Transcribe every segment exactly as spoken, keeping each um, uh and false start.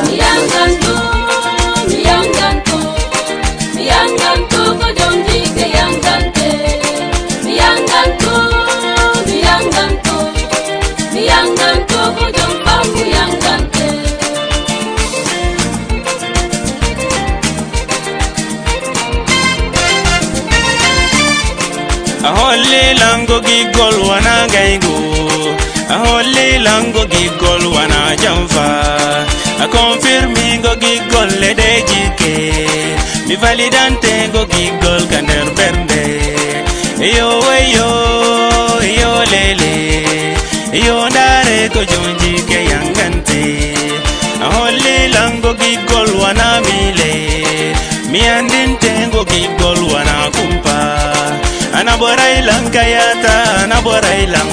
Mi yanganto, mi yanganto, mi yanganto ko jom jikke yangante. Mi yanganto, mi yanganto, mi yanganto ko jom ɓangu yangante. A holli lango giggol wana gaygo. A holli lango giggol wana jamfa. A confirmi go giggol le de jikke. Mi validante go giggol ka nder bernde. Yo wayo, yo lele. Yo ndare ko jonji ke yangante. A holli lango giggol wana mile. Mi andinte go giggol wana kumpa. Ana borai lang kayata, ana borai lang.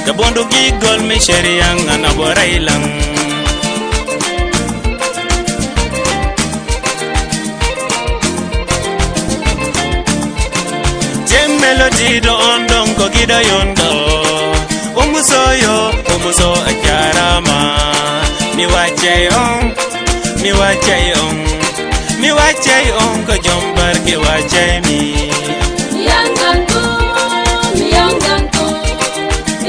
Ka bondu giggol mi sheriang, ana borai lang. Jem melodiɗo on ɗon ko giɗo yonɗo. Umusoyo, umuso a jarama. Mi waccay on, mi waccay on, mi waccay on ko jom barke waccay mi. Yanganto, yanganto,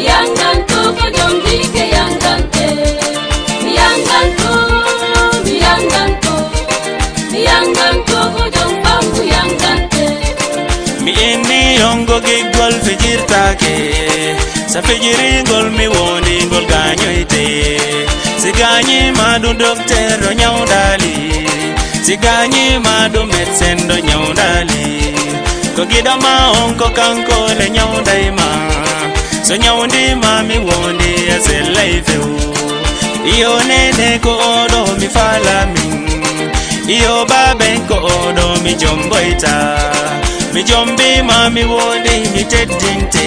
yanganto ko jom dike yangante. Yanganto, yanganto, yanganto ko jom ɓangu yangante. Mi inni yongo giggol fijirtake. Sa fijiringol mi woningol gañoyte. Si gañima ɗum dokter ɗo ñawdali. Si gañima ɗum médecin ɗo ñawdali. Ko giɗo ma on ko kanko le ñawdayma. So ñawdima mi wondi a sellay few. Iyo nene ko oɗo mi fala min. Iyo baben ko oɗo mi jomboyta. Mi jombima mi wondi mi teddinte.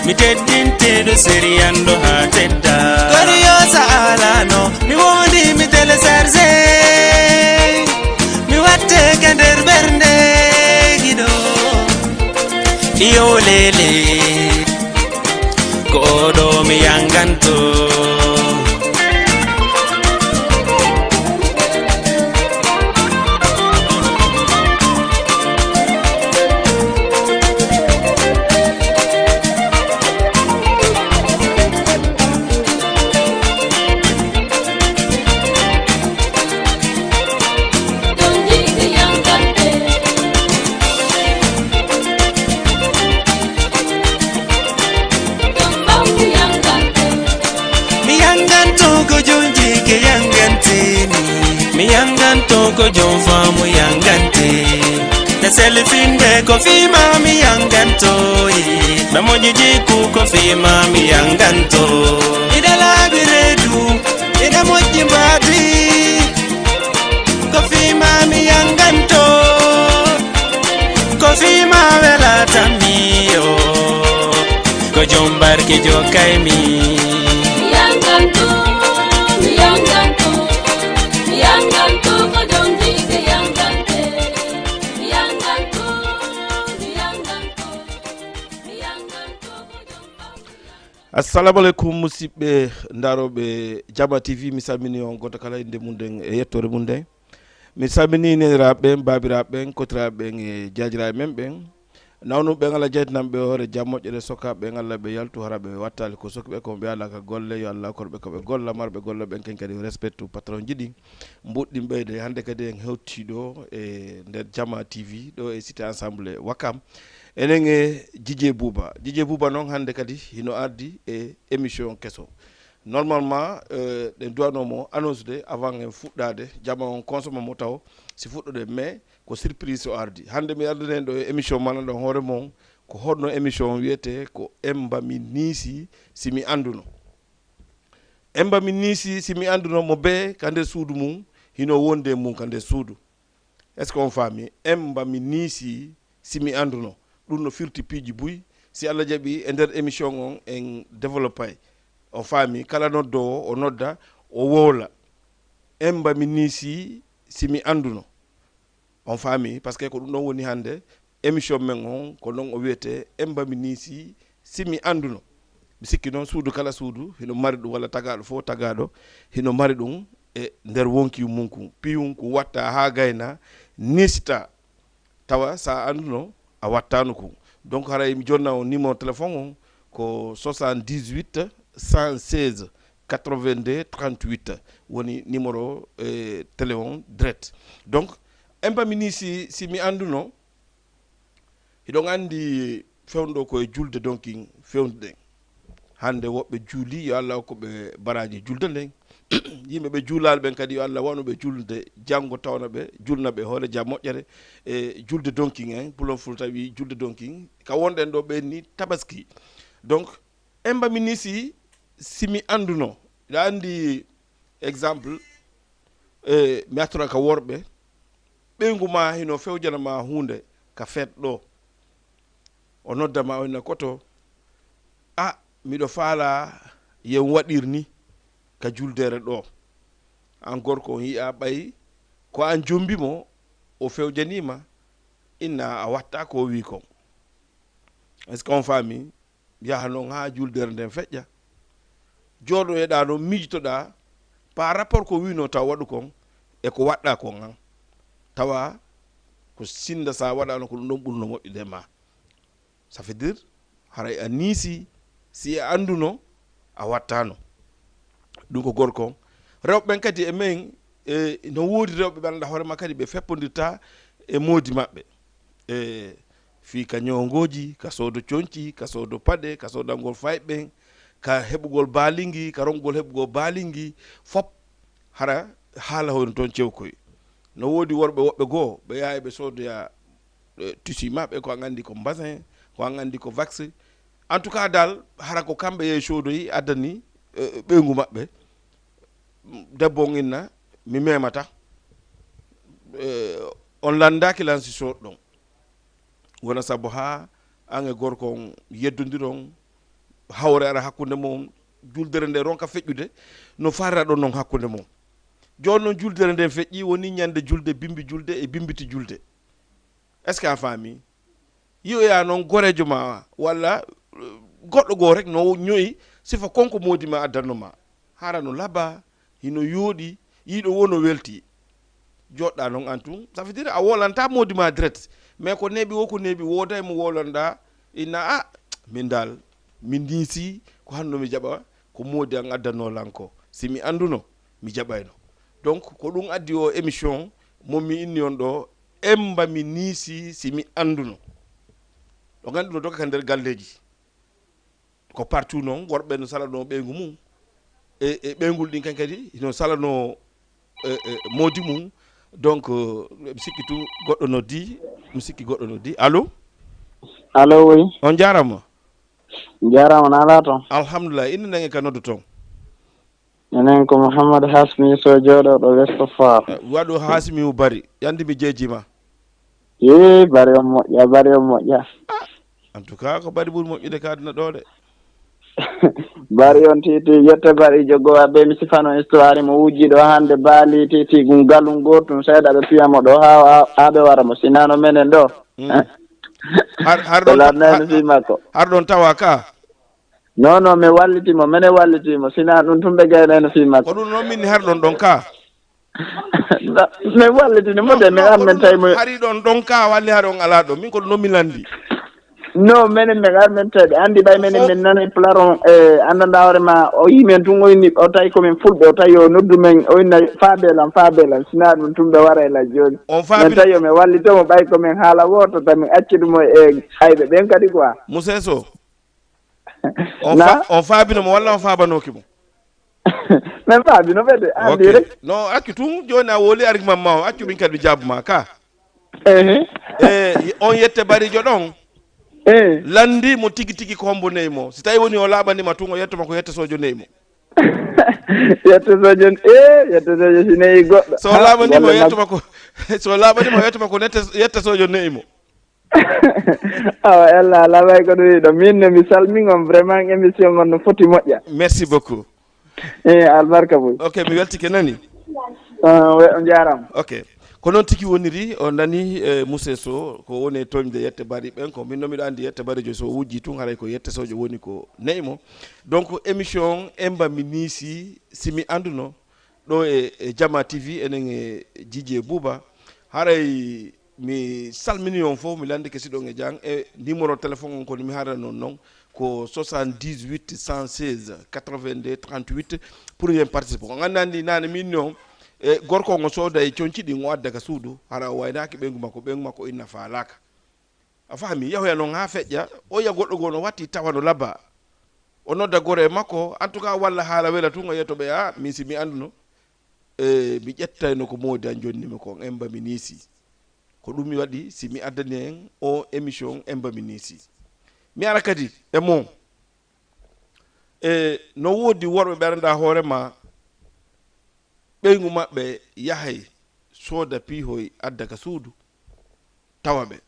Mi teddinte ɗo seriyanɗo ha tedda. Koriyo sa alano mi wondi mi télécharge. Mi watte ka nder ɓernde giɗo. Iyo lele. Ko oɗo mi yanganto. Mi yanganto ko jonji ke yanganteni. Mi yanganto ko jom faamu yangante. Na selfinde ko fima mi yanganto. Na moji jiku ko fima mi yanganto. Ida labi redu, ida moji mbati. Ko fima mi yanganto. Ko fima welata mi yo. Ko jom barke jokkay mi. Mi yanganto, mi yanganto, mi yanganto ko jom dike yangante. Mi yanganto, mi yanganto, mi yanganto ko jom barke. Assalamu aleykum, musidɓe ndarooɓe Jama T V, mi salmini on gooto kala innde mum nden e yettoore mum nden. Mi salmini neniraaɓe ɓen, baabiraaɓe ɓen, kotiraaɓe ɓen e jaajiraaɓe men ɓen. Nawnuɓe ɓen, Allah jeytanan ɓe hoore jam, moƴƴere sokaaɓe ɓen, Allah ɓe yaltu hara ɓe wattaali ko soki ɓe, ko ɓe alaa ka golle, yo Allah korɓe ko ɓe golla, marɓe golle ɓen ken kadi respectu patron jiɗi. Mbuɗɗin ɓeyde, hannde kadi en hewtii ɗo e nder Jama T V, ɗo e Cité Ensemble Wakam. Enen e Jijee Buuba. Jijee Buuba noon hannde kadi hino ardi e émission keso. Normalement, euh, ɗen duwano mo annonce de avant en fuɗɗaade, jama on consomma mo taw si fuɗɗoɗen, mais ko surprise o ardi. Hannde mi ardanen ɗo e émission mana ɗon hoore mon, ko honno émission on wiyetee? Ko Emba mi niisi si mi annduno. Emba mi niisi si mi annduno mo bee ka nder suudu mum, hino wondi e mum ka nder suudu. Est-ce que on faami? Emba mi niisi si mi annduno. Ɗum no firti piiji buy. Si Allah jaɓi e nder émission on en développay. On faami? Kala noddoowo o nodda, o wowla. Emba mi niisi si mi annduno. On faami? Parce que ko ɗum ɗon woni hannde émission men on, ko non o wiyetee Emba mi niisi si mi annduno. Mi sikki noon suudu kala suudu hino mari ɗum, walla tagaaɗo fof tagaaɗo hino mari ɗum e nder wonki mum kun. Piyun ko watta haa gayna, nista, tawa sa annduno a wattano kun. Donc haray mi jonna on numéro téléphone on ko soixante-dix-huit cent seize quatre-vingt-deux trente-huit woni numéro, eh, télé on direct. Donc, en mbami ni si, si mi annduno, hiɗon anndi fewndo ko e julde donkin fewndo ɗen. Hannde woɓɓe juuli, yo Allah hokku ɓe baraaji julde nden. Yimɓe ɓe juulaali ɓen kadi, yo Allah wanu ɓe julde janngo, tawna ɓe, julna ɓe hoore jam moƴƴere e julde donkin en. Pulon Fulta wi julde donkin. Ka wonɗen ɗo ɓen ni tabaski. Donc, en mbami ni si, si mi annduno, hiɗa anndi exemple, e, mi artora ka worɓe, ɓeyngu ma hino fewjana ma huunde ka feet ɗo. O nodda ma, o inna koto, "A, miɗo faala yen waɗir ni ka juldeere ɗo." An gorko on yi'a ɓay ko an jombi mo, o fewjanii ma, inna a watta ko o wi kon. Est-ce que on faami? Yaha non haa juldeere nden feƴƴa. Jooɗoɗaa ɗon, miijitoɗaa par rapport ko wiinoo taw waɗu kon e ko waɗɗaa kon an. Tawa ko sinda sa waɗaano ko ɗum ɗon ɓurno moƴƴude ma. Ça veut dire, haray a niisi, si a annduno, a wattaano. Ɗum ko gorko on. Rewɓe ɓen kadi e men, e, no woodi rewɓe ɓe annda hoore ma kadi ɓe feppondirta e moodi maɓɓe. E, fii ka ñoongooji, ka soodo conci, ka soodo paɗe, ka soodangol fayɓe ɓen, ka heɓugol baalingi, ka rongugol heɓugol baalingi, fop hara haala hoyno toon cewkoy. No woodi worɓe woɓɓe goo, ɓe yahay ɓe soodoya, e, tissu maɓɓe, ko an anndi ko mbasin, ko an anndi ko wax. En tout cas dal, hara ko kamɓe yehi soodoyi addani, e, ɓeyngu maɓɓe. Debbo on inna, mi memata. E, on lanndaaki lan si soodɗon. Wona sabu haa an e gorko on yeddondiron, hawre ara hakkunde mon, juldere nde ronka feƴƴude, no farira ɗon non hakkunde mon. Jooni non juldere nden feƴƴi, woni ñande julde, bimbi julde e bimbiti julde. Est-ce que a faami? Yi'oya non goreejo ma walla, eh, goɗɗo goo rek no ño'i sifa kon ko moodi ma addanno ma. Hara no laba, hino yooɗi, yiiɗo wo no welti. Joɗɗa non an tun, ça veut dire a wolanta moodi ma direct. Mais ko neeɓi wo ko neeɓi, wooday mo wolanda, inna, "A, min dal, min niisi, ko hanno mi jaɓa, ko moodi an addanno lan ko. Si mi annduno, mi jaɓayno." Donc, ko ɗum addi o émission, mo mi inni on ɗo, emba mi niisi si mi annduno. Ɗo ganduno doga ka nder galleji. Ko partout noon, worɓe no salanoo ɓeyngu mum. E, e ɓeyngol ɗin kan kadi, hino salanoo, e, e, moodi mum. Donc, euh, mi sikki tu goɗɗo noddi, mi sikki goɗɗo noddi. Allo? Allo, oui. On jaarama. Jaarama, na ala toon? Alhamdulillah. Inde nden e ka noddu toon? Enen ko Mouhammad Hasmi Sow jooɗooɗo Ouest Foire. Eh, waɗu Hasmi o bari. Yandi mi jeejima. Yee, bari on moƴƴa, bari on moƴƴa. En tout cas, ko bari ɓuri moƴƴude ka aduna ɗo de. Bari on titi, yette bari jogo abe mi sifano histoire mo wuji ɗo hande bali titi gun galun gotun seeɗa ɓe piya mo ɗo ha, ha, ha ɓe wara mo sinano menen ɗo. Mm. Eh? Har, har ɗon Wala ta-, nani har, fi makko. Har ɗon tawa ka? Non, non, mi walliti mo, mene walliti mo, sina ɗum tun ɓe gaynayno fi makko. Ko ɗum noon min ni har ɗon ɗon ka? Na, mi walliti ni mo de, mi ar men tawi mo. Hari ɗon ɗon ka, walli hari on alaa ɗon, min ko ɗum noon mi landi. Non, menen min ar men tawi, andi ɓay menen min nani pularon, e, andanda hoore ma, o yi men tun o inni, o tawi ko min fulɓe, o tawi o noddu men, o inna faabelan, faabelan, sina ɗum tun ɓe wara e la jooni. On faabi. Men tawi o mi wallito mo ɓay ko min haala wooto, tan min acci ɗum e ayɓe ɓen kadi quoi. Museso. On Na? fa-, on faabino mo walla on faabanooki mo? Men faabino ɓe de, andi Ok. rek. No, accu tun, jooni a woli argument ma o, accu min kadi mi jaabu ma ka. Ehe. E, on yette barijo ɗon. Eh. Landi mo tigi tigi ko hombo neyi mo. Si tawi woni o laaɓani ma tun, o yetto ma ko yette sojo neyi mo. Yette sojo, eh, yette sojo si neyi goɗɗo. So o Ha, laaɓani mo, golle yetto makko. Ma ko, so o laaɓani mo, yetto ma ko nette, yette sojo neyi mo. Awa, Ella, ala way ko ɗum yiɗo. Min ne mi salmin on, vraiment, émission on no foti moƴƴa. Merci beaucoup. Eh, albarka boy. Ok, mi weltike nani. Ah, we, on jaarama. Ok. Ko noon tigi woniri, on nani, e Mousse Sow, ko woni e tooñde Yette Bari ɓen, ko min noon miɗo anndi Yette Bari jo so wujji tun, haray ko Yette Sow jo woni ko ne'i mo. Donc, émission Emba mi niisi, si mi annduno, ɗo e, e Jama T V, enen e Jijee Buuba. Haray mi salmini on fof, mi lanndike siɗon e jam, e numéro téléphone on, kono mi haala noon noon, ko soixante-dix-huit cent seize quatre-vingt-deux trente-huit, pour yen participe. On anndi anndi naane min noon, e gorko on o sooda e conci ɗin, o adda ka suudu, hara o waynaaki ɓeyngu makko, ɓeyngu makko inna faalaaka. A faami, yahoya noon haa feƴƴa, o yiya goɗɗo goo no watti tawa no laba. O nodda goree makko, en tout cas, walla haala wela tun, o yiya to ɓe, a, min si mi annduno, e, mi ƴettayno ko moodi an jonni mi kon, Emba mi niisi. Ko ɗum mi waɗi, si mi addani en o émission Emba mi niisi. Mi ara kadi e mon. E, no woodi worɓe ɓe anndaa hoore ma, ɓeyngu maɓɓe yahay sooda piihoy adda ka suudu, tawa ɓe.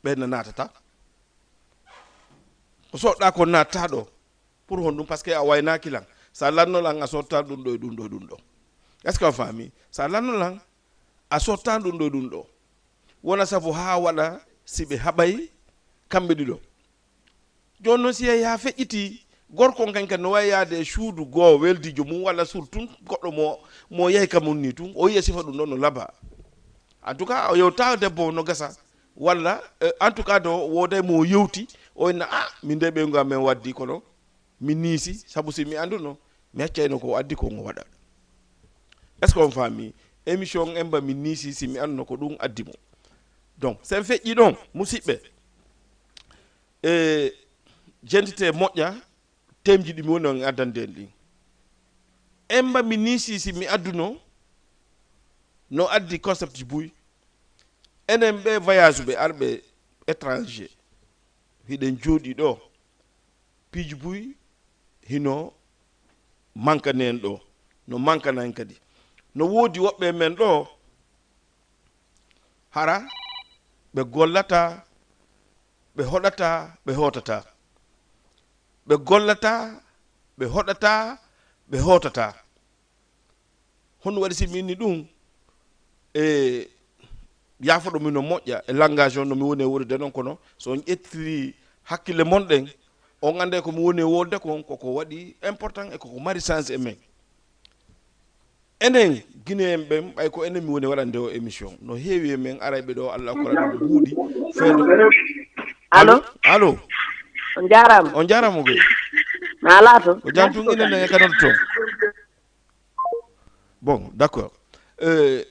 Ɓen na naatata. Ko soɗɗaa ko naattaa ɗo. Pour honɗum? Parce que a waynaaki lan. Sa lanno lan, a sottan ɗum ɗo e ɗum ɗo e ɗum ɗo. Est-ce que on faami? Sa lanno lan, a sottan ɗum ɗo e ɗum ɗo. Wona sabu haa waɗa si ɓe haɓay kamɓe ɗiɗo. Jooni noon, si yehi haa feƴƴitii, gorko on kañ kadi no waawi yahde e suudu goo weldiijo mum, walla suudu tun goɗɗo mo, mo yehi ka mum nii tun, o yiya sifa ɗum ɗon no laba. En tout cas, o yewta debbo o no gasa, walla, eh, en tout cas, do wooday mo o yewti, o inna, "Ah, min de ɓeyngu am men waddi, kono mi niisi, sabu si mi annduno, mi accayno ko o addi ko ngo waɗa." Est-ce que on faami? Émission Emba mi niisi, si mi annduno ko ɗum addi mo. Donc, sen feƴƴi ɗon, musiɓɓe, e jentite moƴƴa, temji ɗi mi woni on addande en ɗin. Emba mi niisi si mi adduno no addi concept ji buy. Enen ɓe voyage ɓe arɓe étranger, hiɗen jooɗi ɗo, piiji buy hino mankani en ɗo, no mankana en kadi. No woodi woɓɓe men ɗo, hara ɓe gollata, ɓe hoɗata, ɓe hootata. Ɓe gollata, ɓe hoɗata, ɓe hootata. Honno waɗi si mi inni ɗum? E yaafoɗo mi no moƴƴa e langage on no mi woni e wolude noon, kono so on ƴettiri hakkille mon ɗen, on annday ko mi woni e wolude kon, koko waɗi important e koko mari sens e men. Enen Guinéen ɓen, ɓay ko enen mi woni waɗande o émission, no heewi e men arayɓe ɗo, Allah okkora ɗum mbuuɗi feedo. Allo? Allo? On jaaraama. On jaaraama, Gueye. Ma alaa toon. Ko jam tun inen e kanal toon. Bon, d'accord. Eh,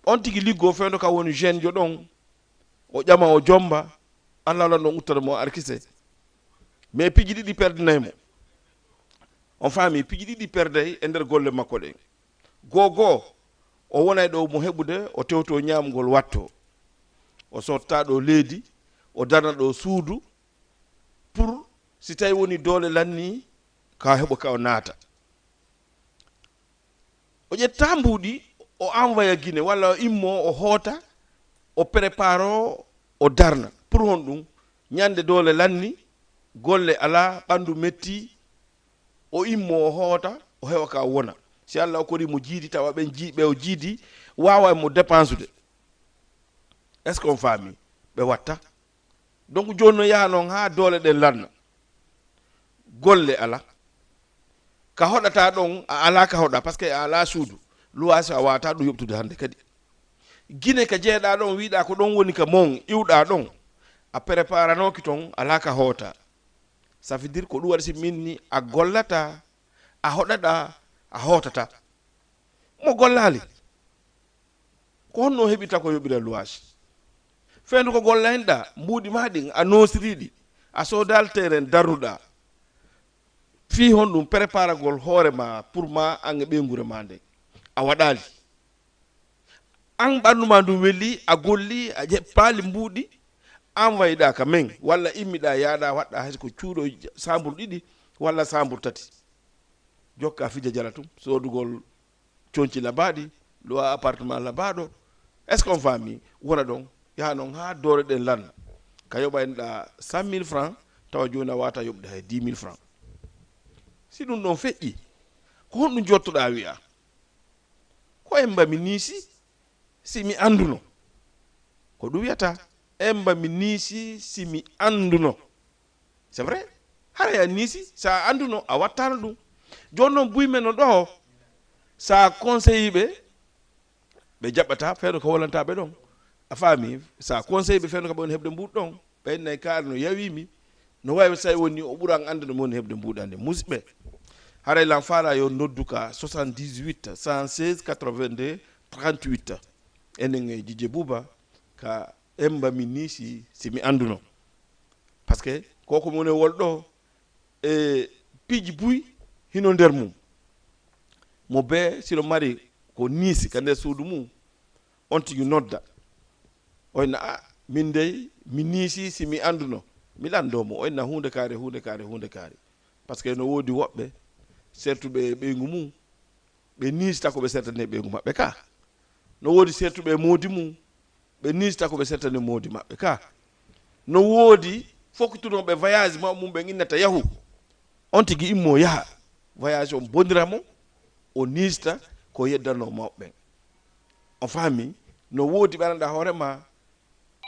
on tigi liggo feedo ka woni jeune jo ɗon. O ƴama, o jomba, Allah lan ɗon uttata mo arkise. Mais piiji ɗiɗi perdinay mo. On faami, piiji ɗiɗi perday e nder golle makko ɗen. Goo goo, o wonay ɗo mo heɓude, o tewto ñaamgol watto. O sotta ɗo leydi, o darna ɗo suudu, pour si tawi woni doole lanni, ka heɓo ka o naata. O ƴetta mbuuɗi, o envoya Guinée, walla o immo, o hoota, o préparo, o darna. Pour honɗum? Ñande doole lanni, golle alaa, ɓandu metti, o immo, o hoota, o heɓa ka o wona. Si Allah okkori mo jiidi, tawa ɓen jii-, ɓe o jiidi, waawa mo dépensude. Est-ce que on faami? Ɓe watta. Donc, jooni no yaha noon haa doole ɗen lanna. Golle alaa. Ka hoɗata ɗon, a alaa ka hoɗa, parce que a alaa suudu. Luwaasi a waawataa ɗum yoɓtude hannde kadi. Gine ka jeeɗaa ɗon, wiiɗaa ko ɗon woni ka mon, iwɗaa ɗon. A préparanooki ton, alaa ka hoota. Ça veut dire ko ɗum waɗi si min ni a gollataa, a hoɗaɗaa, a hootataa. Mo gollaali, ko honno o heɓirta ko yoɓira luwaasi? Feendu ko gollaynoɗaa, mbuuɗi maa ɗin, a noosirii ɗi, a soodaali terrain darnuɗaa. Fii honɗum préparagol hoore maa pour maa an e ɓeynguure maa nden? A waɗaali. An ɓanndu maa ndun welii, a gollii, a ƴeppaali mbuuɗi, envoyɗaa ka men, walla immiɗaa yaaɗaa waɗɗaa hay ko cuuɗo saambur ɗiɗi walla saambur tati. Jokkaa fija jala tun, soodugol conci labaaɗi, luwa appartement labaaɗo. Est-ce que on faami? Wona ɗon, yaha non haa doole ɗen lanna. Ka yoɓaynoɗaa cent mille francs, tawa jooni a waawataa yoɓude hay dix mille francs. Si ɗum ɗon feƴƴi, ko honɗum jottoɗaa wi'a? Ko en mbami nii si? si mi annduno. Ko ɗum wiyata, emba mi niisi si mi annduno. C'est vrai. Haray a niisi, so a annduno, a wattaano ɗum. Jooni noon, buy men no ɗo, so a conseillé ɓe, ɓe jaɓɓata, fewndo ko wallanta ɓe ɗon. A faami? So a conseillé ɓe, fewndo ko ɓe woni heɓde mbuuɗu ɗon. Ɓe innay kaari no yawii mi. No wayi so tawi woni o ɓuran annde no mi woni heɓde mbuuɗu annde. Musidɓe, haray lan faala yo noddu ka soixante-dix-huit, cent seize, quatre-vingt-deux, trente-huit. Enen e Jije Buuba, ka emba mi niisi si mi annduno. Parce que koko mo woni e wol ɗo, e piiji buy hino nder mum. Mo bee sino mari ko niisi ka nder suudu mum, on tigi nodda. O inna, "A, min dey, mi niisi si mi annduno." Mi lanndoo mo, o inna, "Huunde kaari, huunde kaari, huunde kaari." Parce que no woodi woɓɓe sertuɓe e ɓeyngu mum, ɓe niisata ko ɓe sertani e ɓeyngu maɓɓe ka. No woodi sertuɓe e moodi mum, ɓe niisata ko ɓe sertani e moodi maɓɓe ka. No woodi fokkutunooɓe voyage mawɓe mum ɓe innata yahu. On tigi immoo yaha. Voyage on bonira mo, o niisata ko yeddanoo mawɓe ɓen. On faami? No woodi ɓe anndaa hoore ma,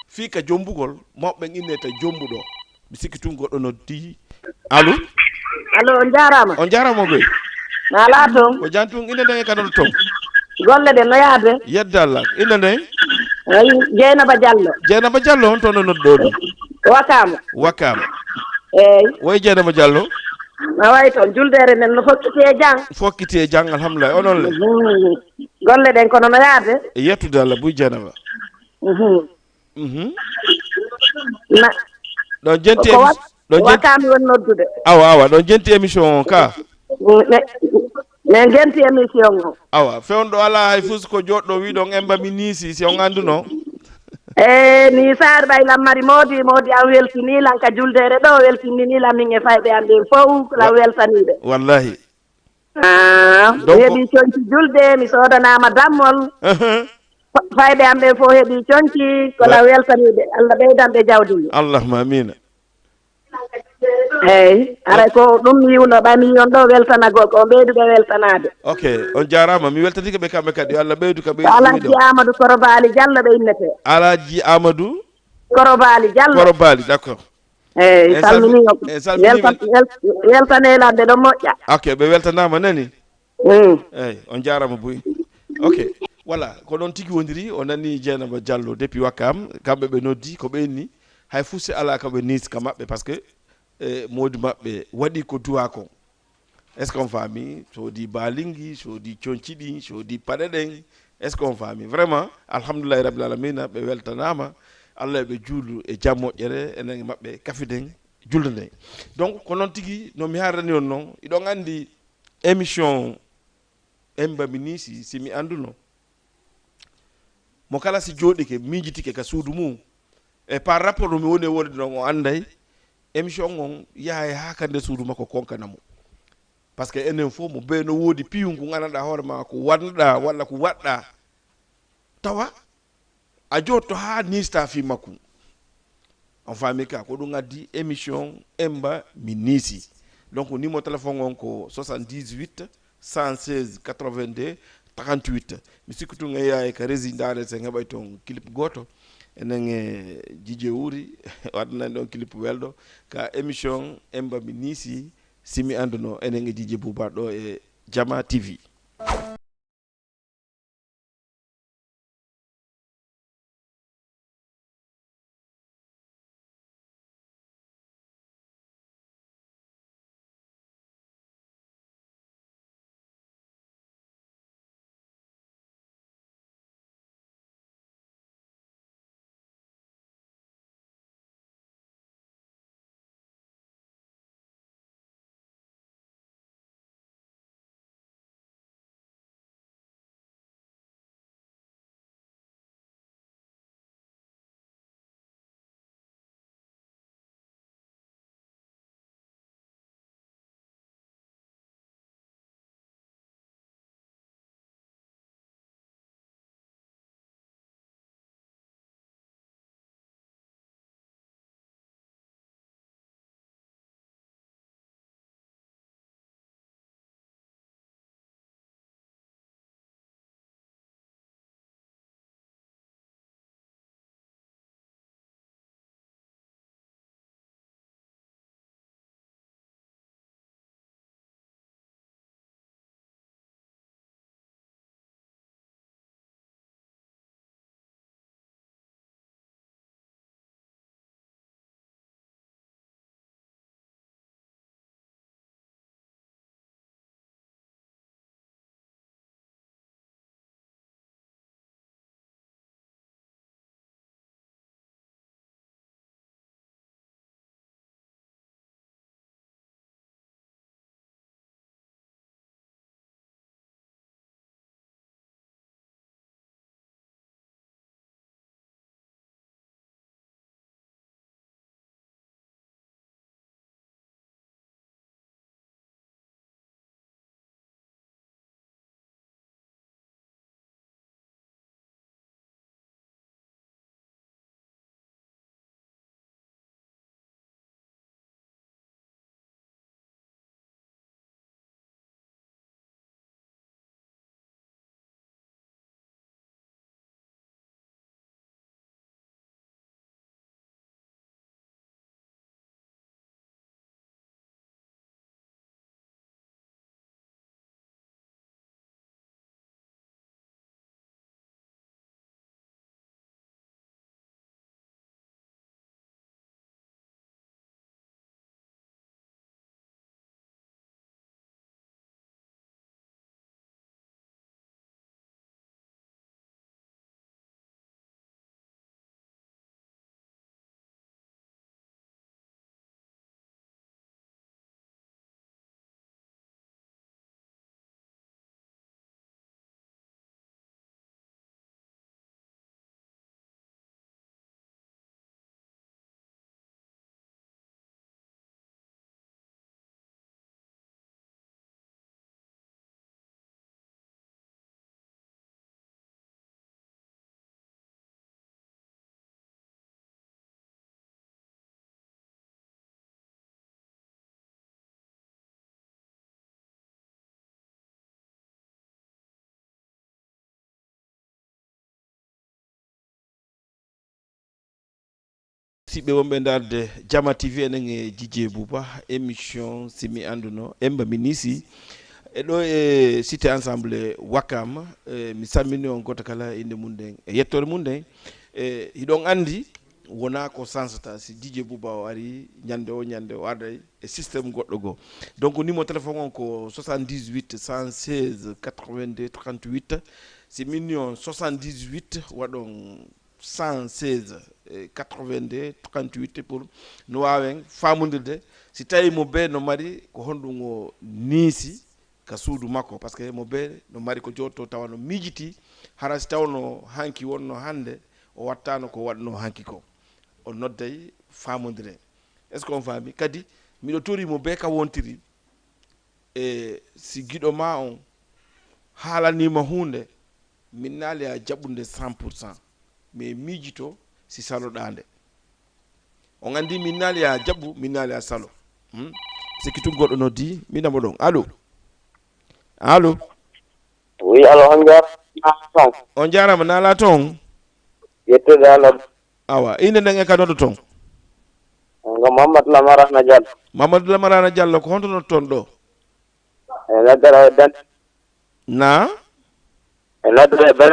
fii ka jombugol, mawɓe ɓen inneta jombuɗo. Mi sikki tun goɗɗo noddi. Allo? Allo, on jaaraama. On jaaraama goy. Na alaa toon? Ko jam tun, innde nden e ka noddu ton? Golle ɗen no yaade? Yedda Allah. Innde nden? Ay, Jeynaba Jallo. Jeynaba Jallo, on toon no noddu ɗo ɗum? Wakaam. Wakaam. Eey. Woy Jeynaba Jallo? Na wayi toon, juldeere nden no fokkiti e jam. Fokkiti e jam, alhamdulillah. Onon le? Mhm. Golle ɗen kono no yaade? E yettude Allah, buy Jeynaba. Mhm. Mhm. Na. Ɗon jenti ko émi-, wa-, ɗon jenti Wakaam woni noddude. Awa, awa, ɗon jenti émission on ka. Mm, ne, ne jenti émission on. Awa, fewndo alaa hay fus ko joɗɗo wi ɗon emba mi niisi, si on annduno. E, ni Saar Ɓay Lammari moodi, moodi an weltini lan ka juldeere ɗo, weltini lan min e fayɓe an ɓen fow, ko lan Wa-, weltaniiɓe. Wallahi. Ah, mi Donc heɓii conci julde, mi soodanaama dammol. Ahan. Fa-, fayɓe am ɓen fof heɓii conci, ko Wa-, la weltaniiɓe. Allah ɓeydan ɓe jawdi ndi. Allahumma amiina. Eey, aray ko ɗum mi yiwno ɓay mi yiyon ɗo weltanagol ko, ɓeyduɓe weltanaade. Ok, on jaaraama. Mi weltanike ɓe kamɓe kadi. Yo Allah ɓeydu ka ɓe Alhaji Amadou Korobaali Jallo ɓe innetee. Alhaji Amadou Korobaali Jallo. Korobaali, d'accord. Eey, en salmini, salmi-, en salmini welta-, ɓe. Wel-, weltanee lan ɓe ɗon moƴƴa. Ok, ɓe weltanaama nani? Mm. Eey, on jaaraama buy. Ok, voilà, ko ɗon tigi wondiri, o nani Jeynaba Jallo depuis Wakam, kamɓe ɓe noddi, ko ɓe inni, hay fuu si alaa ko ɓe niis ka maɓɓe, parce que, eh, moodi maɓɓe waɗi ko duwaa kon. Est-ce qu'on faami? Soodi baalingi, soodi conci ɗin, soodi paɗe ɗen. Est-ce qu'on faami? Vraiment, alhamdulillahi rabbil alamina, ɓe weltanaama. Allah ɓe juulu e jam moƴƴere, enen e maɓɓe kafiden julde nden. Donc, ko noon tigi, no mi haalirani on noon, iɗon anndi émission Emba mi niisi, si mi annduno. Mo kala si jooɗike, miijitike ka suudu mum, e par rapport no mi woni e wonde ɗon, o annday, émission on yahay haa ka nder suudu makko konkana mo. Parce que enen fof mo bee no woodi piyun ko nganndanɗaa hoore ma ko waɗnoɗaa walla ko waɗɗaa. Tawa a jooɗto haa niistaa fii makko. On faami ka, ko ɗum addi émission Emba mi niisi. Donc, numéro téléphone on ko soixante-dix-huit, cent seize, quatre-vingt-deux, trente-huit. Mi sikku tun en yahay ka régie ndaare sen heɓay toon clip gooto. Enen e Jije Wuri, waɗanan ɗon clip welɗo. Ka émission Emba mi niisi, si mi annduno, enen e Jije Buuba ɗo e Jama T V. Siɓɓe wonɓe ndaarde Jama T V, enen e Jijee Buuba, émission Si mi annduno, Emba mi niisi. E ɗo e Cité Ensemble Wakam, e mi salmini on gooto kala innde mum nden e yettoore mum nden. E hiɗon anndi, wonaa ko sansata si Jijee Buuba o ari ñannde o, ñannde o arday e système goɗɗo goo. Donc, numéro téléphone on ko soixante-dix-huit, cent seize, quatre-vingt-deux, trente-huit. Si min ni on soixante-dix-huit, waɗon cent seize, eh, quatre-vingt-deux, trente-huit pour no waawen faamondirde si tawii mo bee no mari ko honɗum o niisi ka suudu makko, parce que mo bee no mari ko jooɗotoo tawa no miijitii, hara si tawno hanki wonno hannde o wattaano ko waɗnoo hanki ko. On nodday faamondiren. Est-ce que on faami? Kadi miɗo torii mo bee ka wontiri, e si giɗo maa on haalaniima huunde, minnaali a jaɓunde cent pour cent, mais miijito si saloɗaa nde. On anndi minnaali a jaɓu, minnaali a salo. Hmm? Sikki tun goɗɗo noddi, mi namo ɗon. Allo? Allo? Oui, allo, on njaaraama ton. On njaaraama, naalaa ton? Yettude Allah. Awa, innde nden e ka noddoton? Ngo Mamadou Lamarana Diallo. Mamadou Lamarana Diallo, ko honto noddoton ɗo? E noddere e ben. Na? E noddere e ben.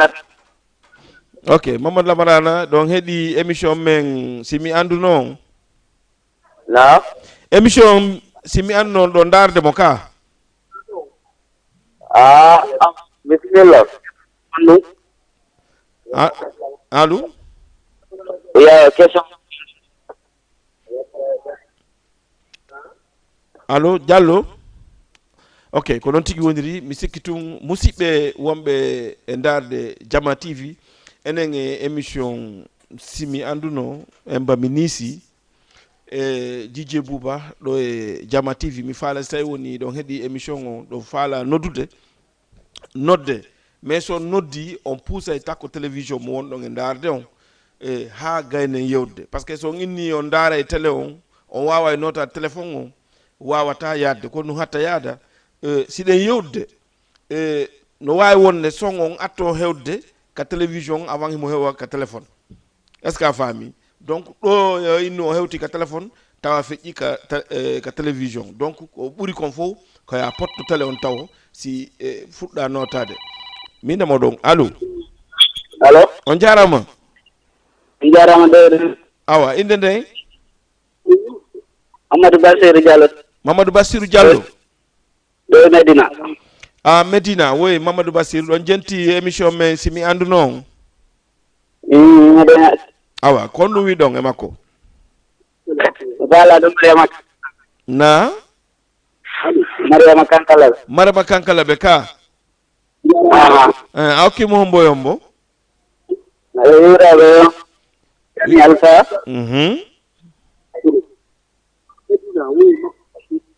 Ok, Mamadou Lamarana, ɗon heɗi émission men Si mi annduno on. Na? Émission Si mi annduno on ɗo ndaarde mo ka? Ah, ah, bisimilla. Andu? A-, allo? Ya, question. Allo, Diallo? Ok, ko noon tigi woniri. Mi sikki tun, musiɓɓe wonɓe e ndaarde Jama T V, enen e émission Si mi annduno, Emba mi niisi, e Jijee Buuba, ɗo e Jama T V. Mi faala si tawi woni ɗon heɗi émission o, ɗo faala noddude, nodde. Mais so noddi, on puusay takko télévision mo wonɗon e ndaarde on, e haa gaynen yewtude. Parce que so on inni on ndaara e télé on, on waaway nootaade téléphone on, waawataa yaadde. Ko ɗum hatta yaada, e, si ɗen yewtude, e, no waawi wonde son on atto hewtude ka télévision avant himo hewa ka téléphone. Est-ce que a faami? Donc, ɗo, e, inno o hewti ka téléphone, tawa feƴƴi ka té-, e, ka télévision. Donc, ko ɓuri kon fof, ko ya potto télé on tawo, si, e, fuɗɗa nootaade. Min namo ɗon. Allo? Allo? On njaaraama. On njaaraama, ɗo. Awa, innde nden? Amadou Bassirou Diallo. Mamadou Bassirou Diallo. Ɗo e Medina. A Medina, woy Mamadou Bassirou, ɗon jenti émission men Si mi annduno on. Mm, Medina. Awa, kon ɗum wiɗon e makko? Bala ɗum Mariama. Na? Mariama Kankala. Marama Kankala ɓe ka? Aha. Eh, a okki mo hombo yombo? Aɗa yuura ɓe. Ni Alfa. Mhm.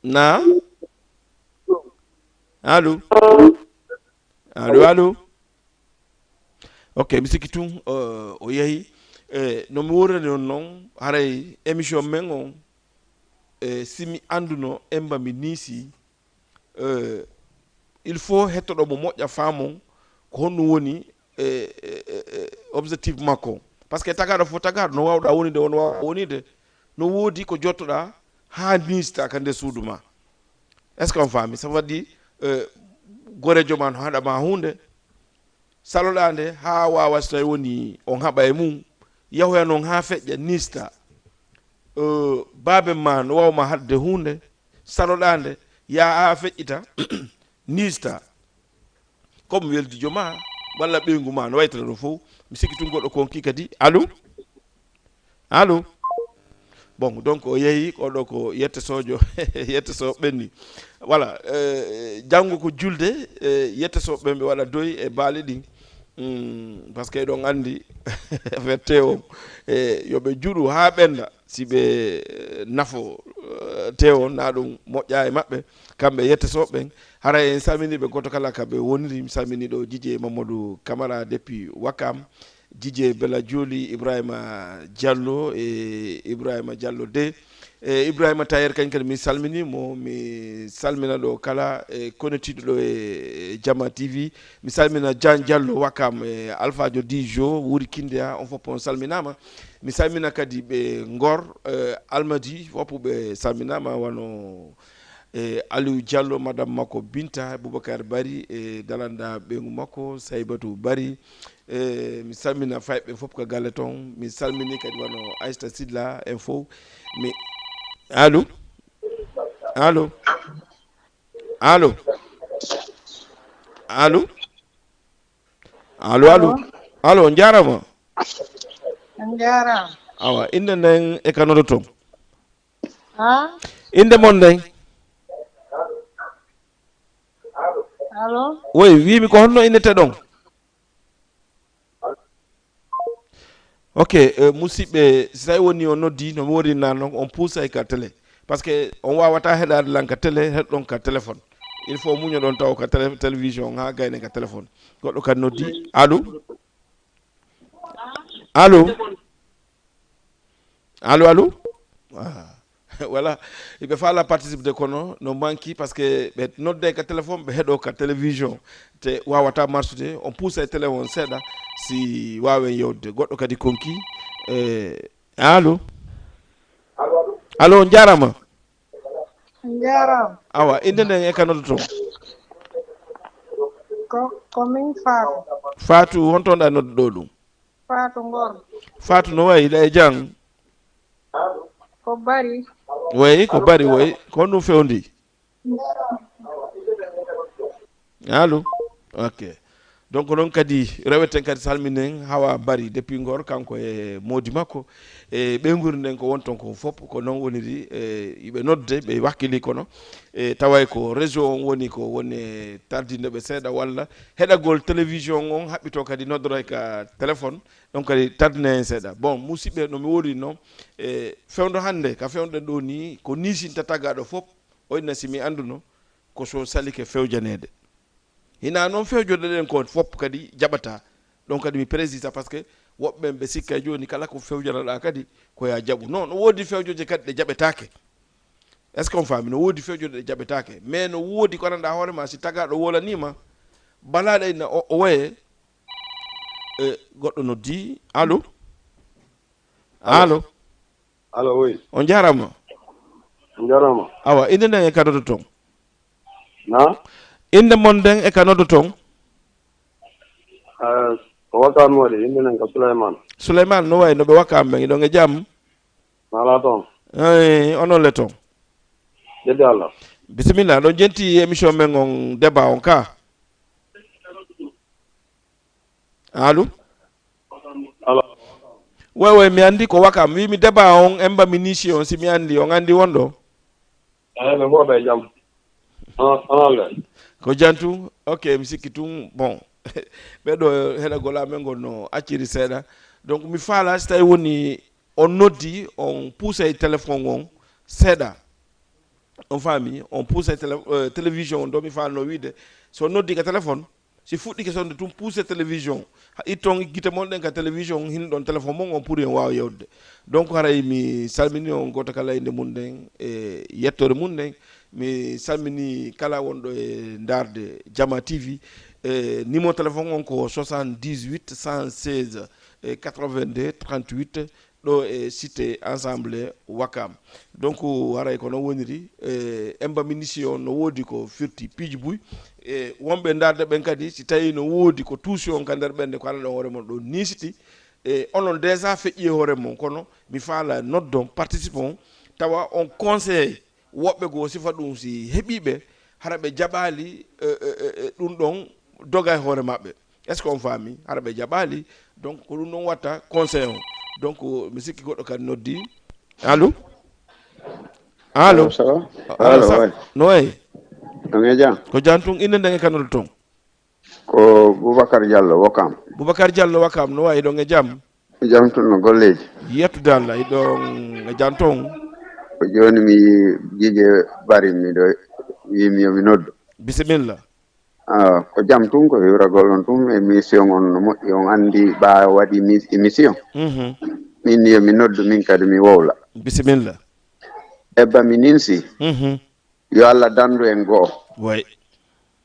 Na? Allo? Allo, allo? Ok, mi sikki tun, o, o yehi. E, no mi wurrani on noon, haray émission men on, e, si mi annduno, Emba mi niisi, e, il faut hettoɗo mo moƴƴa faamon ko honɗum woni, e, e, e, e, objectif makko. Parce que tagaaɗo fof tagaaɗo, no waawɗaa wonide, on waawa wonide, no woodi ko jottoɗaa haa niista ka nder suudu ma. Est-ce que on faami? Ça veut dire, e, gorejo ma no haɗa ma huunde, saloɗaa nde haa waawa, so tawi woni on haɓa e mum, yahoya noon haa feƴƴa, niista. E, baaben ma no waawa ma haɗde huunde, saloɗaa nde, yaa haa feƴƴita, niista. Comme weldijo ma, walla ɓeyngu ma, no waytata ɗum fof. Mi sikki tun goɗɗo konki kadi. Allo? Allo? Bon, donc o yehi, oɗo ko yette sojo, yette so ɓenni. Voilà, euh, janngo ko julde, euh, yette so ɓen ɓe waɗa doy e baali ɗin. Hmm, parce que eɗon anndi, affaire tewo, e yo ɓe juɗu haa ɓennda, si ɓe, eh, nafo, eh, tewo, na ɗum moƴƴa e maɓɓe, kamɓe yette so ɓen. Haray en salmini ɓe gooto kala ka ɓe woniri. Mi salmini ɗo Jijee Mamadou Camara depuis Wakam, Jijee Bella Joli, Ibrahima Diallo e Ibrahima Diallo de, E Ibrahima Tayer, kañ kadi mi salmini mo, mi salmina ɗo kala e konetiiɗo ɗo e Jama T V. Mi salmina Jan Diallo Wakam, e Alphadio Dijo, Wuri Kindeya, on fof on salminaama. Mi salmina kadi ɓe Ngor, e Almadi, fof ɓe salminaama, wano e Aliou Diallo, madame makko Binta, Boubacar Bari, e Dalanda ɓeyngu makko, Saybatu Bari. E mi salmina fayɓe fof ko galle toon. Mi salmini kadi wano Aïsta Silla en fof. Mi, allo? Allo? Allo? Allo? Allo, allo? Allo? Allo, on njaaraama. On njaaraama. Awa, innde nden e ka noddoton? Ha? Innde mon nden? Allo? Woy, wiimi ko honno inneteɗon? Ok, eh, musidɓe, si tawi woni on noddi, no mi worini naane noon, on puusay ka télé. Parce que on waawata heɗaade lan ka télé, heɗɗon ka téléphone. Il faut muñoɗon taw ka télé, télévision, haa gayne ka téléphone. Goɗɗo kadi noddi. Allo? Allo? Allo, allo? Ah. Voilà. Iɓe faala participe de kono no manki parce que ɓe nodde ka téléphone, ɓe heɗo ka télévision. Te wawata marsude, on puusa e télé on seeɗa si wawen yewde. Goɗɗo kadi konki. E, allo? Allo, on jarama. On jarama. Awa, innde nden e ka noddoton? Ko, ko min Fatou. Fatou, honto ɗa nodduɗo ɗum? Fatou Ngor. Fatou, no wayi, ɗa e jam? Ko bari. Wayi, ko bari, wayi. Ko honɗum fewndi? Allo? Ok. Donc, noon kadi, reweten kadi salminen Hawa Bari depuis Ngor, kanko e moodi makko. E ɓeynguure nden ko won ton ko fof, ko noon woniri, e, iɓe nodde, ɓe wakkili kono. E taway ko réseau on woni ko woni e tardinde ɓe seeɗa, walla heɗagol télévision on haɓɓito kadi noddora ka téléphone, ɗon kadi tardina hen seeɗa. Bon, musidɓe, no mi woodi noon, e fewndo hannde, ka fewndo ɗo ni, ko niisinta tagaaɗo fof, o inna si mi annduno, ko so salike fewjaneede. Hina noon fewjoɗeɗen ko fof kadi jaɓata. Ɗon kadi mi présisa, parce que woɓɓe ɓe sikka jooni kala ko fewjanaɗa kadi ko ya jaɓu. Non, no woodi fewjoje kadi ɗe jaɓetaake. Est-ce que on faami? No woodi fewjoje ɗe jaɓetaake. Mais no woodi ko anndanɗa hoore ma, si tagaaɗo wolanima, balaɗe ina o, o waye, e goɗɗo noddi. Allo? Allo? Allo, oui. On jarama. On jarama. Awa, innde nden e ka noddoton? Na? Innde mon nden e ka noddoton? Eh, ko Wakam waɗi, innde nden ko Souleymane. Souleymane, no wayi, no ɓe Wakam ɓen, iɗon e jam? Mala toon. Eyi, onon le toon. Jeddi Allah. Bisimilla, ɗon jenti émission men on, débat on ka. Allo? Allo. Way, way, mi anndi ko Wakam. Wi mi débat on, emba mi niisi on, si mi anndi, on anndi won ɗo? Eyi, ɓe fof ɓe jam. Onon, onon le? Ko jam tun? Ok, mi sikki tun. Bon, ɓe ɗo heɗagol amen ngol no acciri seeɗa. Donc, mi faala si tawi woni on noddi, on puusay téléphone on seeɗa. On faami, on puusay télé-, euh, télévision on, ɗo mi faalno wiide. So noddi ka téléphone, si fuɗɗike sonde tun, puuse télévision. Ha itton gite mon ɗen ka télévision, hin ɗon téléphone mon on pour en waawa yewde. Donc, haray mi salmini on gooto kala e nde mun nden, e yettoore mun nden. Mi salmini kala wonɗo e ndaarde Jama T V. E numéro téléphone on ko soixante-dix-huit, cent seize, e quatre-vingt-deux, trente-huit, ɗo e cité Ensemble Wakam. Donc, haray ko noon woniri, e, emba minisi on no woodi ko firti piiji buy. E, wonɓe ndaarde ɓen kadi, si tawi no woodi ko tuusi on ka nder ɓernde, ko aɗa ɗon hoore mon ɗo niisiti. E, onon déjà feƴƴi e hoore mon, kono mi faala noddon, participant, tawa on conseil woɓɓe goo sifa ɗum si heɓiiɓe, hara ɓe jaɓaali, e, e, e, e, ɗum ɗon doga e hoore maɓɓe. Est-ce que on faami? Hara ɓe jaɓaali, donc ko ɗum ɗon watta conseil on. Donc, mi sikki goɗɗo kadi noddi. Allo? Allo? Allo, ça va? Allo, allo, ça va? Ouais. No wayi? On e jam? Ko jam tun, innde nden e ka noddoton? Ko Boubacar Diallo, Wakam. Boubacar Diallo, Wakam, no wayi, ɗon e jam? Jam tun no golleeji? Yettude Allah, iɗon e jam toon? Ko jooni mi yii Gige Bari, miɗo wiimi yo mi noddu. Bisimilla. Ah, ko jam tun, ko hiwragol on tun, émission on no moƴƴi, on anndi ɓa waɗi mis-, émission. Mhm. Min ni yo mi noddu, min kadi mi wowla. Bisimilla. Ebba Mininsi. Mhm. Yo Allah dandu en goo. Way.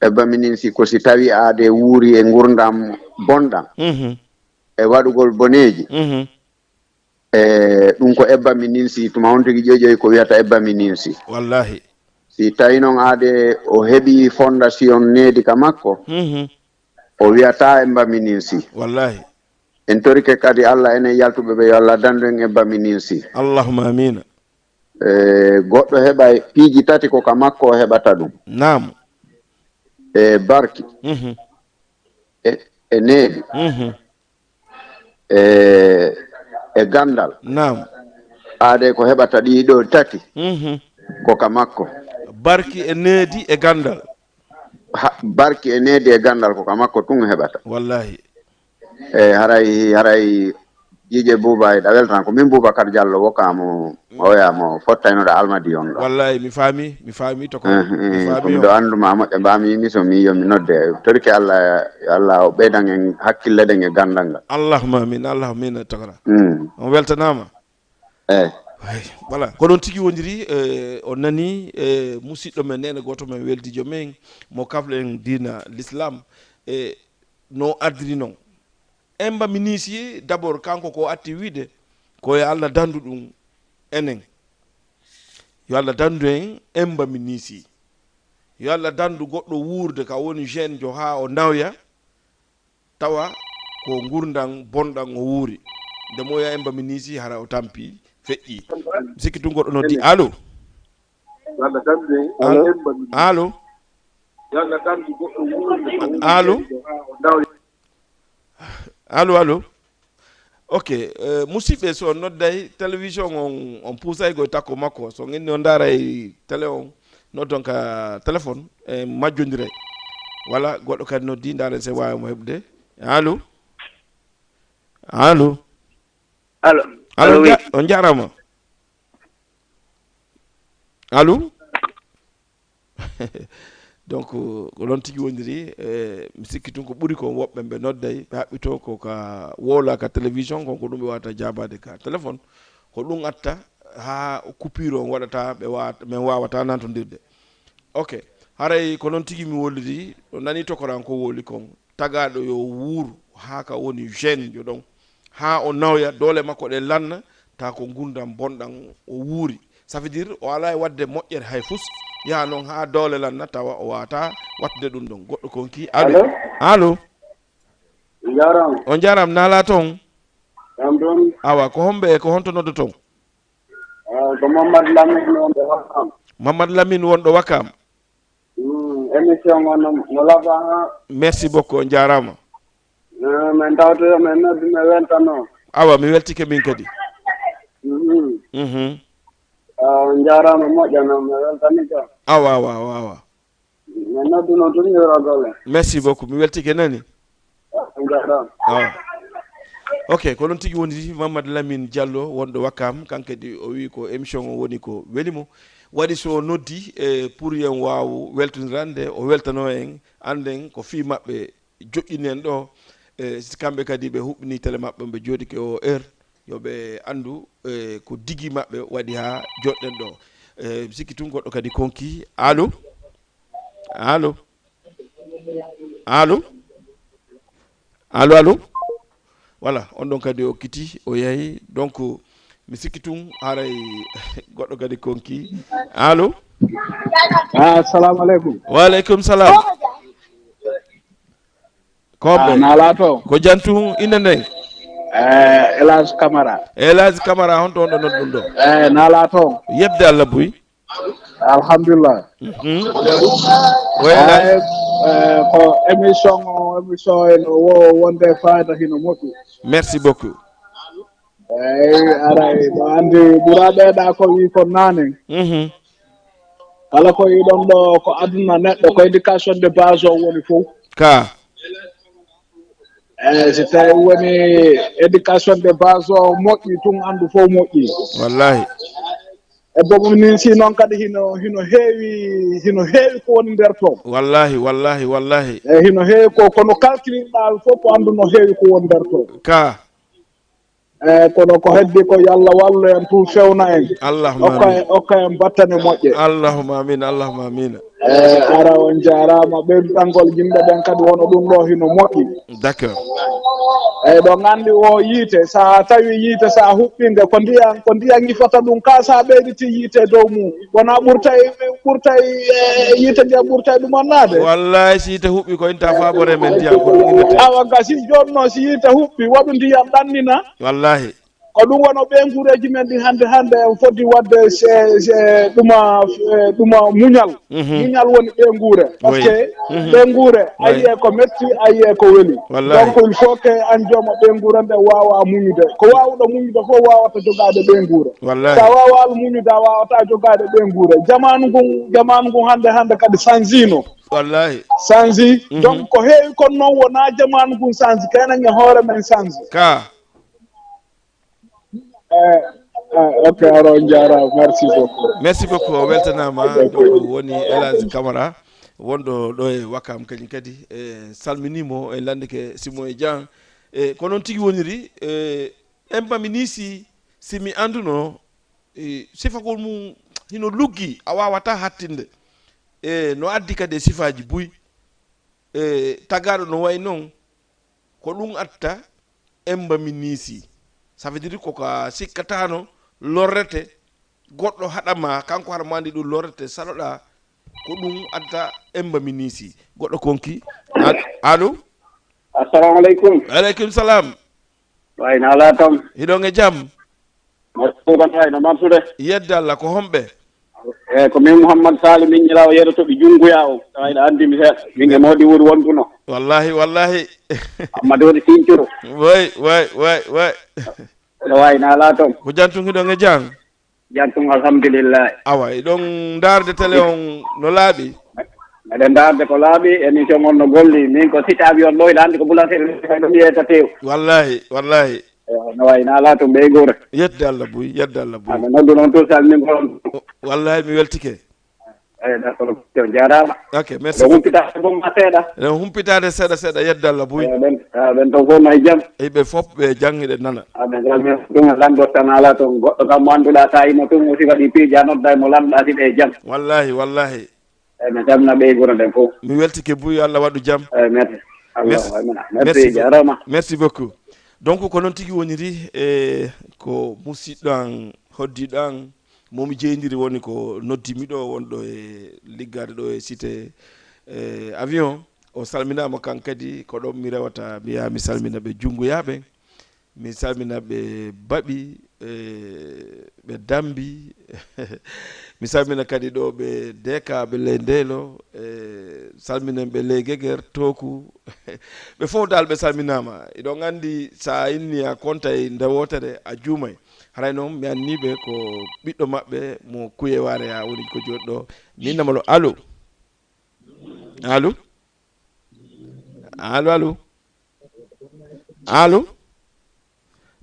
Ebba Mininsi ko si tawi aade wuuri e ngurdam bonɗam. Mhm. E waɗugol boneeji. Mhm. E ɗum ko Ebba Mininsi, tuma on tigi ƴoƴoy ko wiyata Ebba Mininsi. Wallahi. Si tawi noon aade o heɓi fondation needi ka makko, mhm, o wiyata Ebba Mininsi. Wallahi. En torike kadi Allah, enen yaltuɓe ɓe, yo Allah dandu en Ebba Mininsi. Allahumma amiin. E goɗɗo heɓa piiji tati ko ka makko o heɓata ɗum. Naam. E barki. Mhm. E, e needi. Mhm. E, e gandal. Naam. Aade ko heɓata ɗii ɗoo tati, mhm, ko ka makko. Barki e needi e gandal. Ha, barki e needi e gandal ko ka makko tun heɓata. Wallahi. E haray, haray Jiije Buuba, eɗa weltana, ko min Boubacar Diallo Wokamo, oya mo fottaynoɗo Almadi on ɗo. Wallahi, mi faami, mi faami to ko. Eh, eh, mi faami ko miɗo anndu ma moƴƴa, mbami émission mi yo mi nodde. Torike Allah, yo Allah o ɓeydan en hakkille ɗen e gandal ngal. Allahumma amin, Allahumma amin, tokora. Mm. On weltanama. Eh. Ay, voilà, ko noon tigi woniri, eh, o nani, eh, musiɗɗo men, neene gooto men, weldiijo men, mo kaflen diina l'islam, e no ardiri noon. Emba Minisi, d'abord, kanko ko atti wiide, ko yo Allah dandu ɗum enen. Yo Allah dandu en Emba Minisi. Yo Allah dandu goɗɗo wuurde ka woni jeune jo haa o nawya, tawa ko ngurndan bonɗan o wuuri. Nde mo ya Emba Minisi, hara o tampi, feƴƴi. Mi sikki tun goɗɗo noddi. Allo? Allo? Allo? Allo? Allo, allo? Ok, eh, musidɓe, so on nodday télévision on, on puusay goye takko makko. So on inni on ndaaray télé on, noddon ka téléphone, en majjondiray. Wala goɗɗo kadi noddi, ndaaren se waawi mo heɓde. Allo? Allo? Allo? Allo, allo, on wi- ja-, on jaaraama. Allo? Donc, ko noon tigi woniri, eh, mi sikki tun ko ɓuri ko woɓɓe ɓe nodday, ɓe haɓɓito ko ka woola ka télévision, kon ko ɗum ɓe wawata jaabaade ka téléphone. Ko ɗum atta haa coupure on waɗata, ɓe wa-, min wawata nantondirde. Ok, haray ko noon tigi mi woliri, o nani tokoran ko woli kon. Tagaaɗo yo wuur haa ka woni jeune jo ɗon, haa o nawya, doole makko ɗe lanna, taa ko ngurndan bonɗan o wuuri. Ça veut dire, o alaa e waɗde moƴƴere hay fus, yaha noon haa doole lanna, tawa o waawata waɗtude ɗum ɗon. Goɗɗo konki, allo? Allo? Allo? Njaaraama. On njaaraama, naalaa toon? Jam toon. Awa, ko homɓe, ko honto noddoton? Ah, ko Mamadou Lamine wonɗo Wakam. Mamadou Lamine wonɗo Wakam. Mm, émission on no, no lafa, ha. Merci beaucoup, on jaaraama. Eh, min tawtoyo, min noddi, min weltano. Awa, mi weltike min kadi. Mhm. Mhm. Ah, on jaaraama, moƴƴa noon, min weltani kam. Awa, awa, awa, awa. Min nodduno tun yewtagol en. Merci beaucoup, mi weltike nani. Awa. Ok, ko noon tigi woni Mamadou Lamine Diallo wonɗo Wakam, kankadi o wi ko émission o woni ko weli mo. Waɗi so noddi, e pour yen waaw weltondirande, o weltano en, annden ko fii maɓɓe joƴƴini en ɗo. E si kamɓe kadi ɓe huɓɓini télé maɓɓe, ɓe jooɗike o heure, yo ɓe anndu, e ko digi maɓɓe waɗi haa joɗɗen ɗo. E mi sikki tun goɗɗo kadi konki. Allo? Allo? Allo? Allo, allo? Voilà, on ɗon kadi o kiti, o yahi. Donc, mi sikki tun haray goɗɗo kadi konki. Allo? Ah, assalamu aleykum. Wa aleykum salam. Ko homɓe? Ah, naalaa to? Ko jam tun, innde nden? Eh, El Hadj Camara. El Hadj Camara, honto on ɗo nodduɗon ɗo? Eh, naalaa to? Yedde Allah buy. Alhamdulillah. Mhm. Ko El Hadj? Eh, eh, ko émission o, émission eno wo-, wonde fayda hino moƴƴi. Merci beaucoup. Eyi, aray, no anndi ɓuraaɓe ɗa ko wi kon naane. Mhm. Kala ko yiɗon ɗo ko aduna neɗɗo, ko éducation de base o woni fof. Ka. Eyi, si tawi woni éducation de base o moƴƴi tun, anndu fof moƴƴi. Wallahi. E bomo nin si noon kadi hino, hino heewi, hino heewi ko woni nder toon. Wallahi, wallahi, wallahi. Eyi, hino heewi ko, kono calculirɗaa fof ko anndu no heewi ko woni nder toon. Ka. Eyi, kono ko heddi ko, yo Allah wallu en, tun fewna en. Allahumma okka amin. En, okka en battane moƴƴe. Allahumma amin, Allahumma amin. Eyi, ara on jaaraama, ɓeyduɗangol yimɓe ɓen kadi, wono ɗum ɗo hino moƴƴi. D'accord. Eyi, ɗo nganndi o yiite, so a tawi yiite, so a huɓɓi nde, ko ndiyan, ko ndiyan ifata ɗum, ka so a ɓeyditi yiite dow mum, wona ɓurtay, ɓurtay, e, yiite nde ɓurtay ɗum annaade? Wallahi, si yiite huɓɓi ko inta faabore men ndiyan, ko ɗum innete. Awa, ga si jooni noon, si yiite huɓɓi, waɗu ndiyan ɗannina. Wallahi. Ko ɗum wano ɓeynguureeji men ɗi hannde, hannde en foti waɗde se, se ɗuma, e, ɗuma muñal. Mhm. Muñal woni ɓeynguure. Parce que ɓeynguure, a yiyee ko metti, a yiyee ko weli. Wallahi. Donc, il faut que an jooma ɓeynguure nde waawa muñude. Ko waawuɗo muñude fof waawata jogaade ɓeynguure. Wallahi. So a waawaali muñude, a waawataa jogaade ɓeynguure. Jamaanu ngun, jamaanu ngun hannde, hannde kadi sanjiino. Wallahi. Sanji. Mhm. Donc, ko heewi kon noon wonaa jamaanu ngun sanji, ko enen e hoore men sanji. Ka. Eh, ah, ok, ara on jaaraama. Merci beaucoup. Merci beaucoup. O weltanaama. Donc, woni El Hadj Camara, wonɗo ɗo e Wakam kañum kadi. E salminiimo, en lanndike Simo e Jan. E ko noon tigi woniri, e, en mbami ni si, si mi annduno, e, sifagol mum hino luggi, a waawataa hattinde. E no addi kadi e sifaaji buy. E tagaaɗo no wayi noon, ko ɗum atta emba mi niisi. Ça veut dire ko ka sikkataano lorrete, goɗɗo haɗa ma, kanko haɗa ma anndi ɗum lorrete, saloɗa, ko ɗum atta emba mi niisi. Goɗɗo konki. Al-, allo? Assalamu aleykum. Wa aleykum salam. Waay, na ala tan? Hiɗon e jam? Marsuukan waay, no marsude? Yedde Allah, ko homɓe? E, ko min Mouhammad Sali, min Ñiraawo Yeero to ɓe Junnguya o. Tawa ina anndi mi seeɗa. Min e Moodi Wuri wonduno. Wallahi, wallahi. Amma dooni Sincuru. Way, way, way, way. No waay, na ala ton? Ko jam tun, hiɗon e jam? Jam tun, alhamdulillahi. Awa, hiɗon ndaarde télé on no laaɓi? Meɗen ndaarde ko laaɓi, émission on no golli. Min ko sitaaɓe on ɗo, hiɗa anndi ko boulangerie, ɗum yeeta tew. Wallahi, wallahi. Ewa, no wayi, na ala to Mbey Gora. Yetde Allah buy, yetde Allah buy. Aɗa noddu noon to salmingol on. O-, wallahi mi weltike. Eyi, d'accord, to jaaraama. Ok, merci beaucoup. Ɗo humpitaade boom ma seeɗa. Eɗen humpitaade seeɗa seeɗa, yetde Allah buy. Ewa, ɓen, ewa, ɓen to fof no e jam. Eyi, ɓe fof ɓe jam, hiɗen nana. Aɗa salmina ɗum e lanndo tan ala toon. Goɗɗo kam mo annduɗaa sa yimo tun, o si waɗi piiji, a nodda e mo lanɗa si ɓe e jam. Wallahi, wallahi. Eyi, mi salmina ɓe e gure nden fof. Mi weltike buy, yo Allah waɗu jam. Eyi, merci. Merci. Merci beaucoup. Merci beaucoup. Donc, ko noon tigi woniri, e ko musiɗɗo an, hoddiiɗo an, mo mi jeyndiri woni ko noddi mi ɗo, wonɗo e liggaade ɗo e cité, e avion. O salminaama kan kadi, ko ɗon mi rewata, mi yaha mi salmina ɓe Junngoyaaɓe. Mi salmina ɓe Baɓi, e, ɓe Dambi. Mi salmina kadi ɗo ɓe Deka, ɓe Ley Ndeylo, e, salminen ɓe Ley Geger, Tooku. Ɓe fof dal ɓe salminaama. Iɗon anndi, so a inni a kontay nde wootere, a juumay. Haray noon, mi anni ɓe ko ɓiɗɗo maɓɓe mo Kuye Waare ya woni ko jooɗi ɗo. Mi innama lo, allo? Allo? Allo, allo? Allo?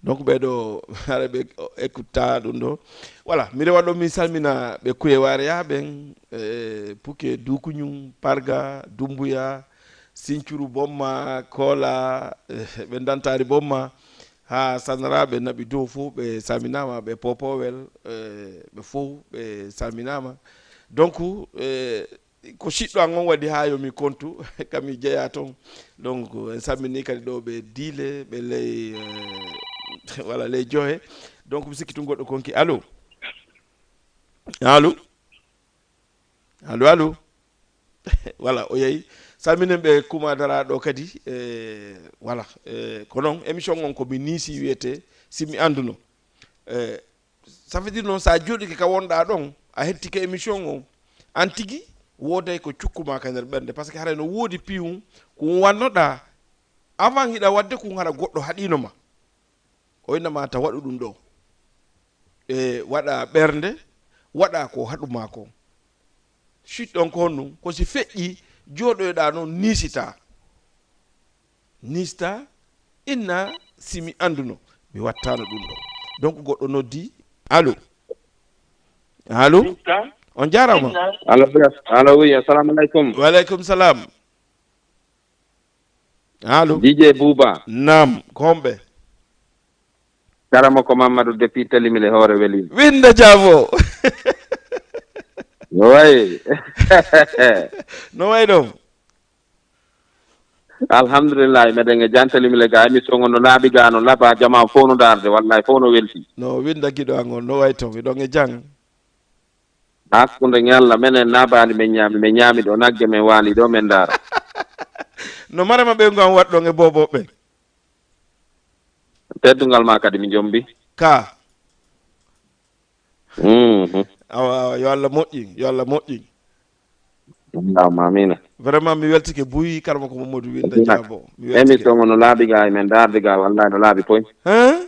Donc, ɓee ɗo, hara ɓe écouta ɗum ɗo. Voilà, mi rewa ɗo, mi salmina ɓe Kuye Waare ya ɓen, e, Puke, Dukuñum, Parga, Dumbuya, Sincuru Bomma, Koola, e, ɓe Dantaari Bomma, haa Sanara, ɓe Naɓi Dow fof, ɓe salminaama, ɓe Popowel, e, ɓe fof, ɓe salminaama. Donc, e, ko siɗɗo an on waɗi haa yo mi kontu, kam mi jeyaa toon. Donc, en salminii kadi ɗo ɓe Diile, ɓe Ley, eh, walla Ley Johe. Donc, mi sikki tun goɗɗo konki. Allo? Allo? Allo, allo? Voilà, o yehi. Salminen ɓe Kuma Dara ɗo kadi. Eh, voilà, eh, ko noon, émission on ko mi niisi wiyetee, si mi annduno. Eh, Ça veut dire noon, so a jooɗike ka wonɗaa ɗon, a hettike émission on, an tigi wooday ko cukku ma ka nder ɓernde, parce que haray no woodi piyum, ko wannoɗaa avant hiɗa waɗde kun, hara goɗɗo haɗiino ma. O inna ma ta waɗu ɗum ɗo. E waɗa ɓernde, waɗa ko haɗu ma kon. Siɗɗon ko honɗum? Ko si feƴƴi, jooɗoyɗaa noon, niisitaa. Niisitaa, inna si mi annduno, mi wattaano ɗum ɗo. Donc, goɗɗo noddi. Allo? Allo? On jaaraama. Allo, allo, oui, assalamu aleykum. Wa aleykum salam. Allo? D J Bouba. Naam, ko homɓe? Karamo ko Mamadou depuis Telimile hoore weli. Winda Diabo. No wayi. No wayi ɗon. Alhamdulillah, meɗen e jantali mile ga émission on no laaɓi ga no laaɓa jama fof no darde, wallahi fof no welti. No winda giɗo an on, no wayi to, miɗon e jang. Hakkunde ñalla, menen naabali men ñaami, men ñaami ɗo nagge men waali ɗo men daara. No marama ɓe ngon waɗɗon e boboɓe. Teddungal ma kadi mi jombi. Ka. Mhm. Awa, awa, yo Allah moƴƴin, yo Allah moƴƴin. Allahumma amina. Vraiment, mi weltike buy, karma ko Mamadou Winda Diabo. Mi weltike. Émission o no laaɓi ga, men darde ga, wallahi no laaɓi poy. Hein?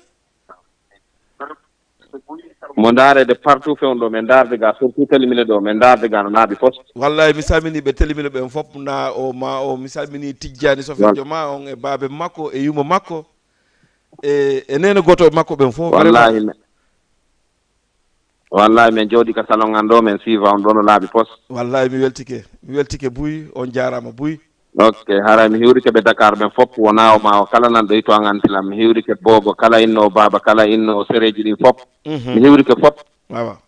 Mo ndaarede partout fewndo, men darde ga, surtout Telimile ɗo, men darde ga no laaɓi fos. Wallahi, mi salmini ɓe Telimile ɓen fop, na o ma o, mi salmini Tijjani Sofejo ma on e baabe makko e yumma makko. E, e nene goto e makko ɓen fof, wallahi vraiment. Me-, wallahi, men jooɗi ka salon an ɗo, men suiva on ɗo no laaɓi pos. Wallahi, mi weltike. Mi weltike buy, on jaaraama buy. Ok, haray mi hiwrike ɓe Dakar ɓen fop, wona o ma o kala nan ɗo to an an silam. Mi hiwrike Bobo, kala inno o Baba, kala inno o sereji ɗin fop. Mhm. Mi hiwrike fop. Awa.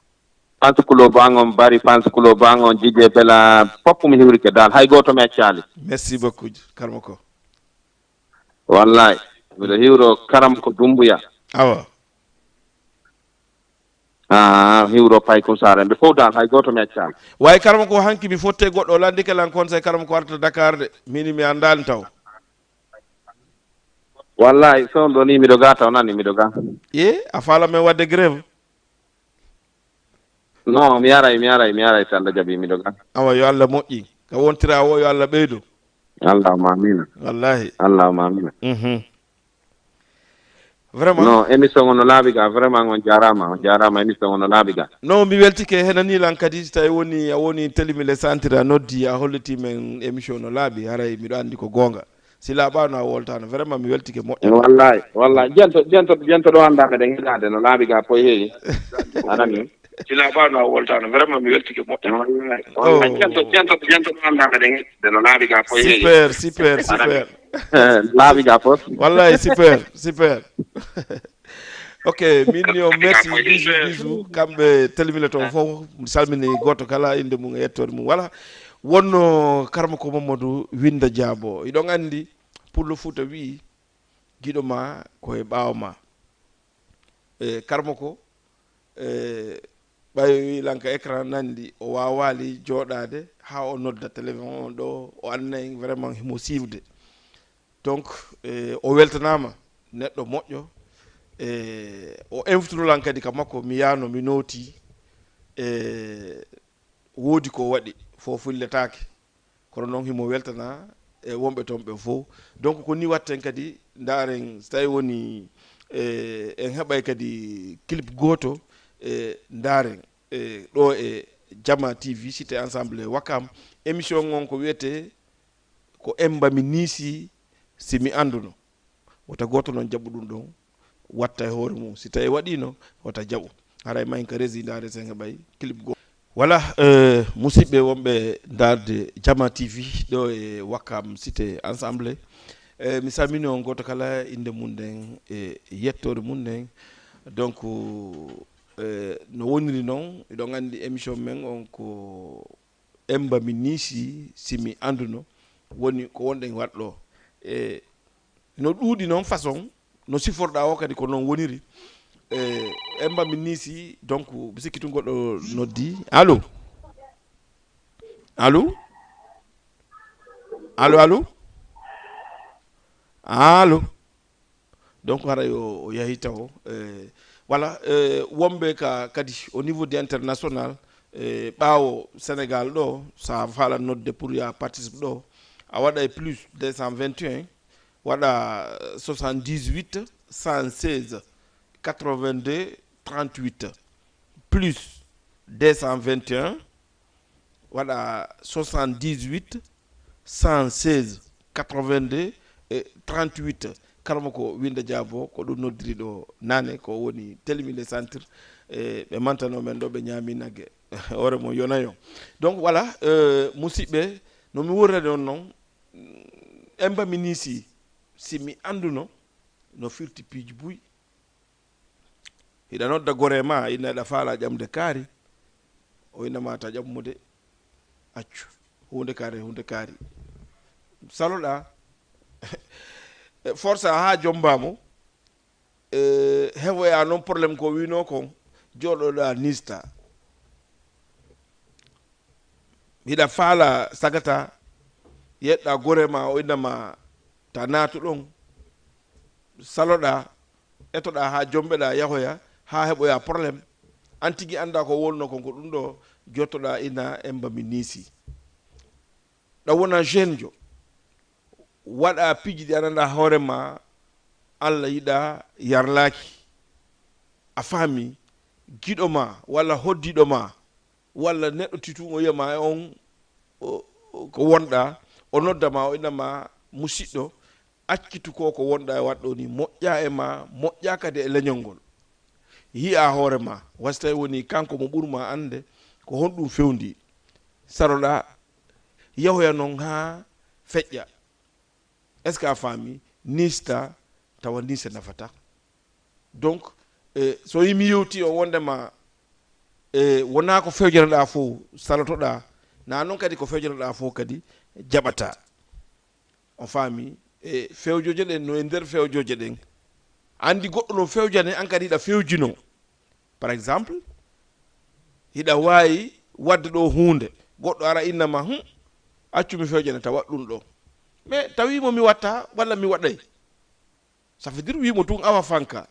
Fans club an on Bari, fans club an on Jije Bela, fop mi hiwrike dal, hay goto mi accali. Merci beaucoup, Karmako. Wallahi, miɗo hiwro Karam ko Dumbuya. Awa. Ah, hiwro Paykun Sare. Ɓe fof dal, hay goto mi accani. Way Karam ko hanki mi fotte goɗɗo o landike lan conseil Karam ko arta Dakar de. Mini mi andani taw. Wallahi, so on ɗo ni miɗo ga taw nani miɗo ga. E, a fala men wadde grève? Non, mi aray, mi aray, mi aray, si Allah jaɓi, miɗo ga. Awa, yo Allah moƴƴi. Ka wontira o, yo Allah ɓeydo. Allahumma amina. Wallahi. Allahumma amina. Mhm. Vraiment. Non, émission on no laaɓi ga, vraiment on jaaraama, on jaaraama, émission on no laaɓi ga. Non, mi weltike, henani lan kadi, si tawi woni, a woni Telimile Centre, a noddi, a holliti men émission no laaɓi, haray miɗo andi ko goonga. Si laaɓaano a woltaano, vraiment mi weltike moƴƴa. Wallahi, wallahi. Jento, jento, jento ɗo annda meɗen heɗaade no laaɓi ga poy heewi. Anani. Si laaɓaano a woltaano, vraiment mi weltike moƴƴa. Wallahi, wallahi. Oh. Jento, jento, jento ɗo annda meɗen heɗaade no laaɓi ga poy heewi. Super, super, super. Laaɓi ga fof. Wallahi, super, super. Ok, min yo merci, bisou, bisou. Kamɓe Telimile toon fof, mi salmini gooto kala innde mum e yettoode mum. Voilà, wonno Karmako Mamadou Winda Diabo. Iɗon anndi, Pullo Fuuta wi'i, giɗo ma ko e ɓaawo ma. E, Karmako, e, ɓay o wi'i lan ka écran nanndi, o waawaali jooɗaade haa o nodda téléphone on ɗo, o annay vraiment himo suivre. Donc, e, o weltanaama, neɗɗo moƴƴo, e, o invituno lan kadi ka makko, mi yaano, mi nooti, e, woodi ko waɗi, fof fulletaake. Kono noon himo weltana e wonɓe toon ɓe fof. Donc, ko ni watten kadi, ndaaren, so tawi woni, e, en heɓay kadi clip gooto, e, ndaaren, e, ɗo e Jama T V, Cité Ensemble e Wakam. Émission on ko wiyetee ko Emba mi niisi si mi annduno. Wota gooto noon jaɓu ɗum ɗon, watta e hoore mum. Si tawi waɗiino, wota jaɓu. Haray ma en ka résidence en heɓay clip goo. Voilà, euh, musidɓe wonɓe ndaarde Jama T V ɗo e Wakam Cité Ensemble. Eh, mi salmini on gooto kala innde mum nden e yettoore mum nden. Donc, eh, no woniri noon, eɗon anndi émission men on ko Emba mi niisi, si mi annduno, woni ko wonɗen waɗɗo. E no ɗuuɗi noon façon, no siforɗaa o kadi ko noon woniri. E Emba mi niisi, donc, mi sikki tun goɗɗo noddi. Allo? Allo? Allo, allo? Allo? Donc, haray o, o yahi tawo. Eh, voilà, eh, wonɓe ka, kadi, au niveau de international, eh, ɓaawo Sénégal ɗo, sa fala nodde pour ya participe ɗo, a waɗa e plus deux cent vingt et un, waɗa soixante-dix-huit, cent seize, quatre-vingt-deux, trente-huit, plus deux cent vingt et un, waɗa soixante-dix-huit, cent seize, quatre-vingt-deux e trente-huit. Karmako Winda Diabo, ko ɗum noddiri ɗo nane, ko woni Telimile Centre. E ɓe mantano men ɗo, ɓe ñaami nagge. Hoore mon yonayon. Donc, voilà, euh, musidɓe, no mi wurrani on noon, Emba mi niisi, si mi annduno, no firti piiji buy. Iɗa nodda gore ma, inna iɗa faala ƴamde kaari. O inna ma ta ƴammude. Accu. Huunde kaari, huunde kaari. Saloɗa. Forsa ha jomba mo. E, heɓoya noon problème ko wino kon. Jooɗoɗa nista. Hiɗa faala sagata, yeɗɗa gore ma, o inna ma ta naatu ɗon, saloɗa, etoɗa ha jombeɗa yahoya, ha heɓoya problème. An tigi annda ko wonno kon, ko ɗum ɗo jottoɗa inna emba mi niisi. Ɗa wona jeune jo, waɗa piiji ɗi ananɗa hoore ma, Allah yiɗa yarlaki. A faami, giɗo ma walla hoddiɗo ma, walla neɗɗo titun o yiyama e on, o, o, ko wonɗa, o nodda ma, o inna ma musiɗɗo, accitu ko ko wonɗa e waɗɗo ni, moƴƴa e ma, moƴƴa kadi e leñol ngol. Yi'a hoore ma, wasi tawi woni kanko mo ɓurma annde, ko honɗum fewndi. Saroɗa, yahoya noon haa feƴƴa. Est-ce que a faami? Nista, tawa niste nafata. Donc, e, so yimi yewti o wondema, e, wona ko fewjanoɗa fof salotoɗa, na noon kadi ko fewjanoɗa fof kadi jaɓata. On faami? E, fewjoje ɗen no e nder fewjoje ɗen. Andi goɗɗo no fewjane, an kadi hiɗa fewjino. Par exemple, hiɗa waawi waɗde ɗo huunde, goɗɗo ara inna ma, "Hum, accu mi fewjane ta waɗ ɗum ɗo." Mais tawi mo mi watta, walla mi waɗay. Ça veut dire wimo tun awa fanka.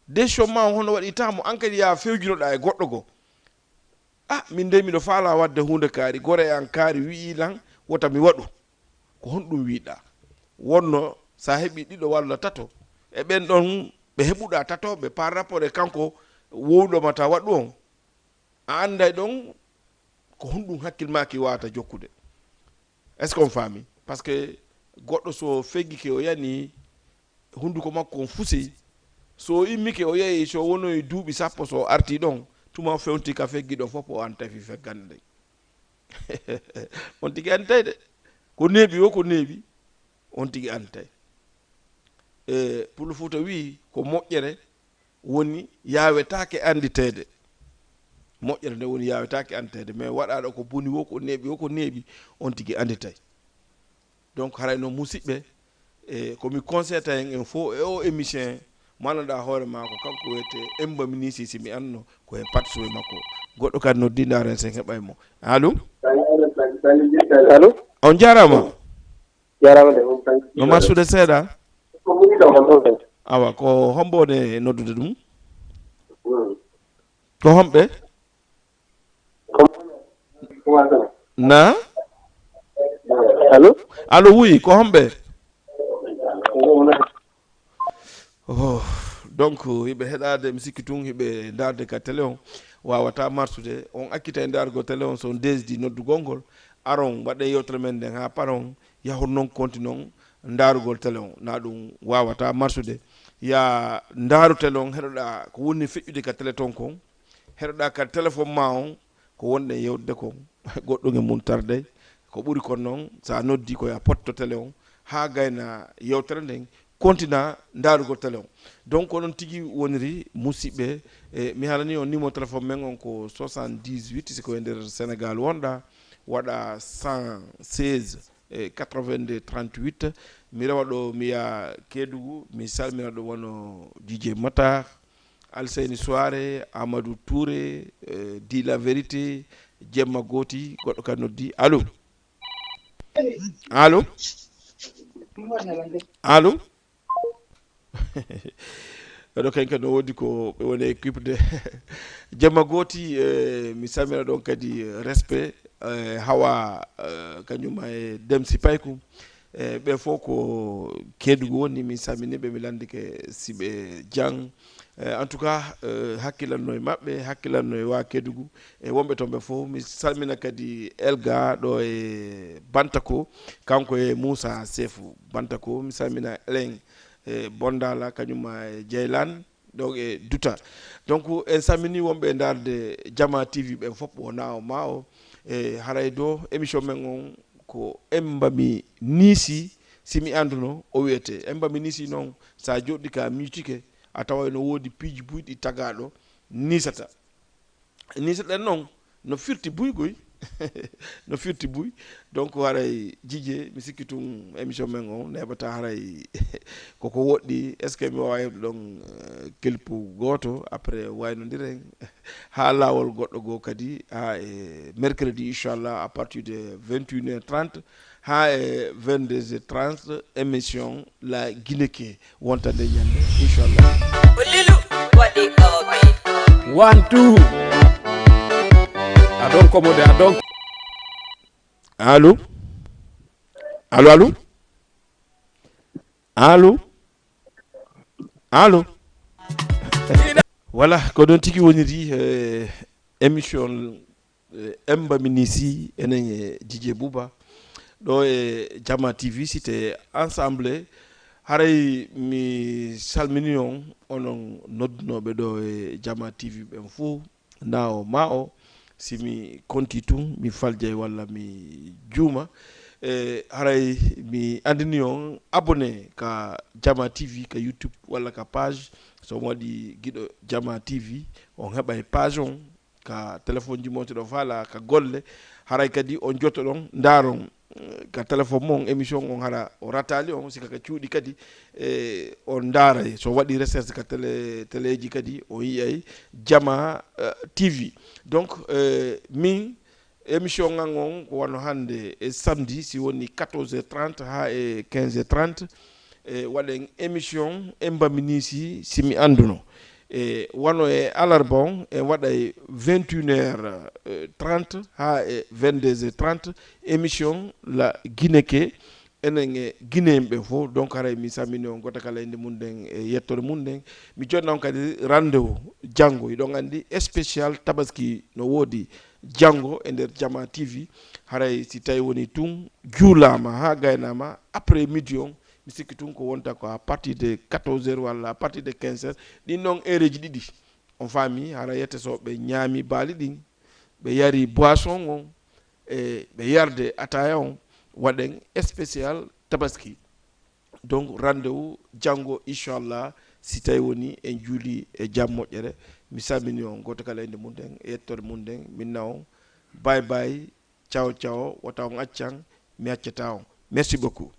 Décision ma on hono waɗi tamo, an kadi ya fewjinoɗa e goɗɗo go. "Ah, min dey miɗo faala waɗde huunde kaari, gore an kaari wi'i lan, wota mi waɗu." Ko honɗum wiɗa? Wonno sa heɓi ɗiɗo walla tato, e ɓen ɗon ɓe heɓuɗa tatoɓe par rapport e kanko wowɗo ma ta waɗu on, a anday ɗon ko honɗum hakkil maki wawata jokkude. Est-ce qu'on faami? Parce que goɗɗo so feggike o yani, hunduko makko on fusi, so o immike o yehi, so wonoyi duuɓi sappo, so o arti ɗon, tuma o fewti ka feggi ɗon fof, o an tafi feggande ɗen. On tigi antay de. Ko neeɓi o, ko neeɓi, on tigi antay. E, Pullo Fuuta wi'i ko moƴƴere woni yaawetaake annditeede. Moƴƴere nde woni yaawetaake annditeede, mais waɗaaɗo ko boni wo, ko neeɓi wo, ko neeɓi, on tigi annditay. Donc, haray noon, musidɓe, e, ko mi conseillata en, en fof e o émission, mo annduɗaa hoore maa ko kanko wiyetee Emba Minisi, si mi annduno ko he patsuwe makko. Goɗɗo kadi noddi, ndaaren sen heɓay mo. Allo? Allo? On jaaraama. Jaaraama de, on tan. No marsude seeɗa? Ko ɓuri ɗo, ko ɗum tan. Awa, ko hombo ne noddude ɗum? Mm. Ko homɓe? Ko, ko wasana. Na? Allo? Allo, oui, ko homɓe? Ko ɗum tan. Oh, donc, hiɓe heɗaade, mi sikki tun hiɓe ndaarde ka télé on, wawata marsude. On accitay ndaargo télé on, so on desdi noddugol ngol, aron, waɗen yewtere men nden haa paron, yahon non konti non ndaarugol télé on. Na ɗum wawata marsude. Ya ndaaru télé on, heɗoɗa ko woni feƴƴude ka télé ton kon, heɗoɗa ka téléphone ma on, ko wonɗen yewtude kon, goɗɗum e mun tarday. Ko ɓuri kon noon, sa noddi ko ya potto télé on, haa gayna yewtere nden, kontina ndaarugol télé on. Donc, ko noon tigi woniri, musidɓe, e, mi haalani on numéro téléphone men on ko soixante-dix-huit, si ko e nder Sénégal wonɗa, waɗa cent seize, e, quatre-vingt-deux trente-huit. Mi rewa ɗo, mi yaha Kédougou, mi salmina ɗo wano D J Matar, Alseyni Soare, Amadou Touré, eh, Di La Vérité, Jemma Gooti, goɗɗo ka noddi. Allo? Allo? Allo? Oɗo ken kadi no woodi ko ɓe woni e kuɓde. Jemma Gooti, eh, mi salmina ɗon kadi, eh, respect, eh, Hawa, eh, kañum e Demsi Paykum. E, ɓe fof ko Keedugu woni, mi salmini ɓe, mi lanndike si ɓe jam. E, en tout cas, e, hakkilanno e maɓɓe, hakkilanno e waa Keedugu, e wonɓe toon ɓe fof. Mi salmina kadi Elga ɗo e Bantako, kanko e Moussa Sefu Bantako. Mi salmina Elen e Bondala, kañum e Jeylan. Ɗo e Duta. Donc, en salmini wonɓe e ndaarde Jama T V ɓen fof, wona o ma o. E haray do émission men on ko Emba mi niisi, si mi annduno o wiyete. Emba mi niisi noon, sa joɗɗi ka miijtike, a tawa ene woodi piiji buy ɗi tagaaɗo nisata. Nisaɗen noon no firti buy koy. No firti buy. Donc haray Jije, mi sikki tun émission men on neɓata haray koko woɗɗi. Est ce que mi wawa heɓde ɗon eh, kelpu gooto, après waynodiren haa laawol goɗɗo goo kadi haa e mercredi inchallah à partir de vingt et une heures trente haa e vingt-deux heures trente, émission La Guinée ke wontande ñande inchallah. One, two. I don't come out there, I don't. Allo? Allo, allo? Allo? Allo? Voilà, ko ɗon tigi woniri eh, émission eh, Emba Minisi enen e Jije Buba ɗo e Jama T V site ensemble. Haray mi salmini on onon noddunooɓe ɗo e Jama T V ɓen fof. Naawo ma o, si mi konti tun mi faljay walla mi juuma. E haray mi andini on abonné ka Jama T V ka YouTube walla ka page. So on waɗi giɗo Jama T V, on heɓay page on ka téléphone ji mon, si ɗo faala ka golle. Haray kadi on jotto ɗon ndaaron eh, ka téléphone mon émission on hara o ratali on sika ka cuuɗi kadi. E on ndaaray so waɗi recherche ka télé téléji kadi on yiyay Jama eh, T V. Donc eh, min émission ngan on ko wano hannde e samedi si woni quatorze heures trente haa e quinze heures trente. E waɗen émission e mbamini si si mi annduno. E wano e alarba on e waɗay vingt et une heures trente haa e vingt-deux heures trente, émission La Guinée ke enen e Guinéen ɓe fof. Donc haray mi salmini on goto kala innde mum ɗen e yettore mum ɗen. Mi jonna on kadi rendez-vous janngo. Hiɗon anndi spécial tabaski no woodi janngo e nder Jama T V. Haray si tawi woni tun juulaama haa gaynaama après midi on, mi sikki tun ko wonta ko à partir de quatorze heures walla à partir de quinze heures. Ɗin noon heure ji ɗiɗi, on faami, hara yette so ɓe ñaami baali ɗin, ɓe yari boisson on, e ɓe yarde ataya on, waɗen spécial tabaski. Donc rendez-vous janngo inchallah, si tawi woni en juuli e jam moƴƴere. Mi salmini on goto kala innde mum ɗen e yettore mum ɗen. Min na on, bye bye, ciao ciao. Wota on accan, mi accata on. Merci beaucoup.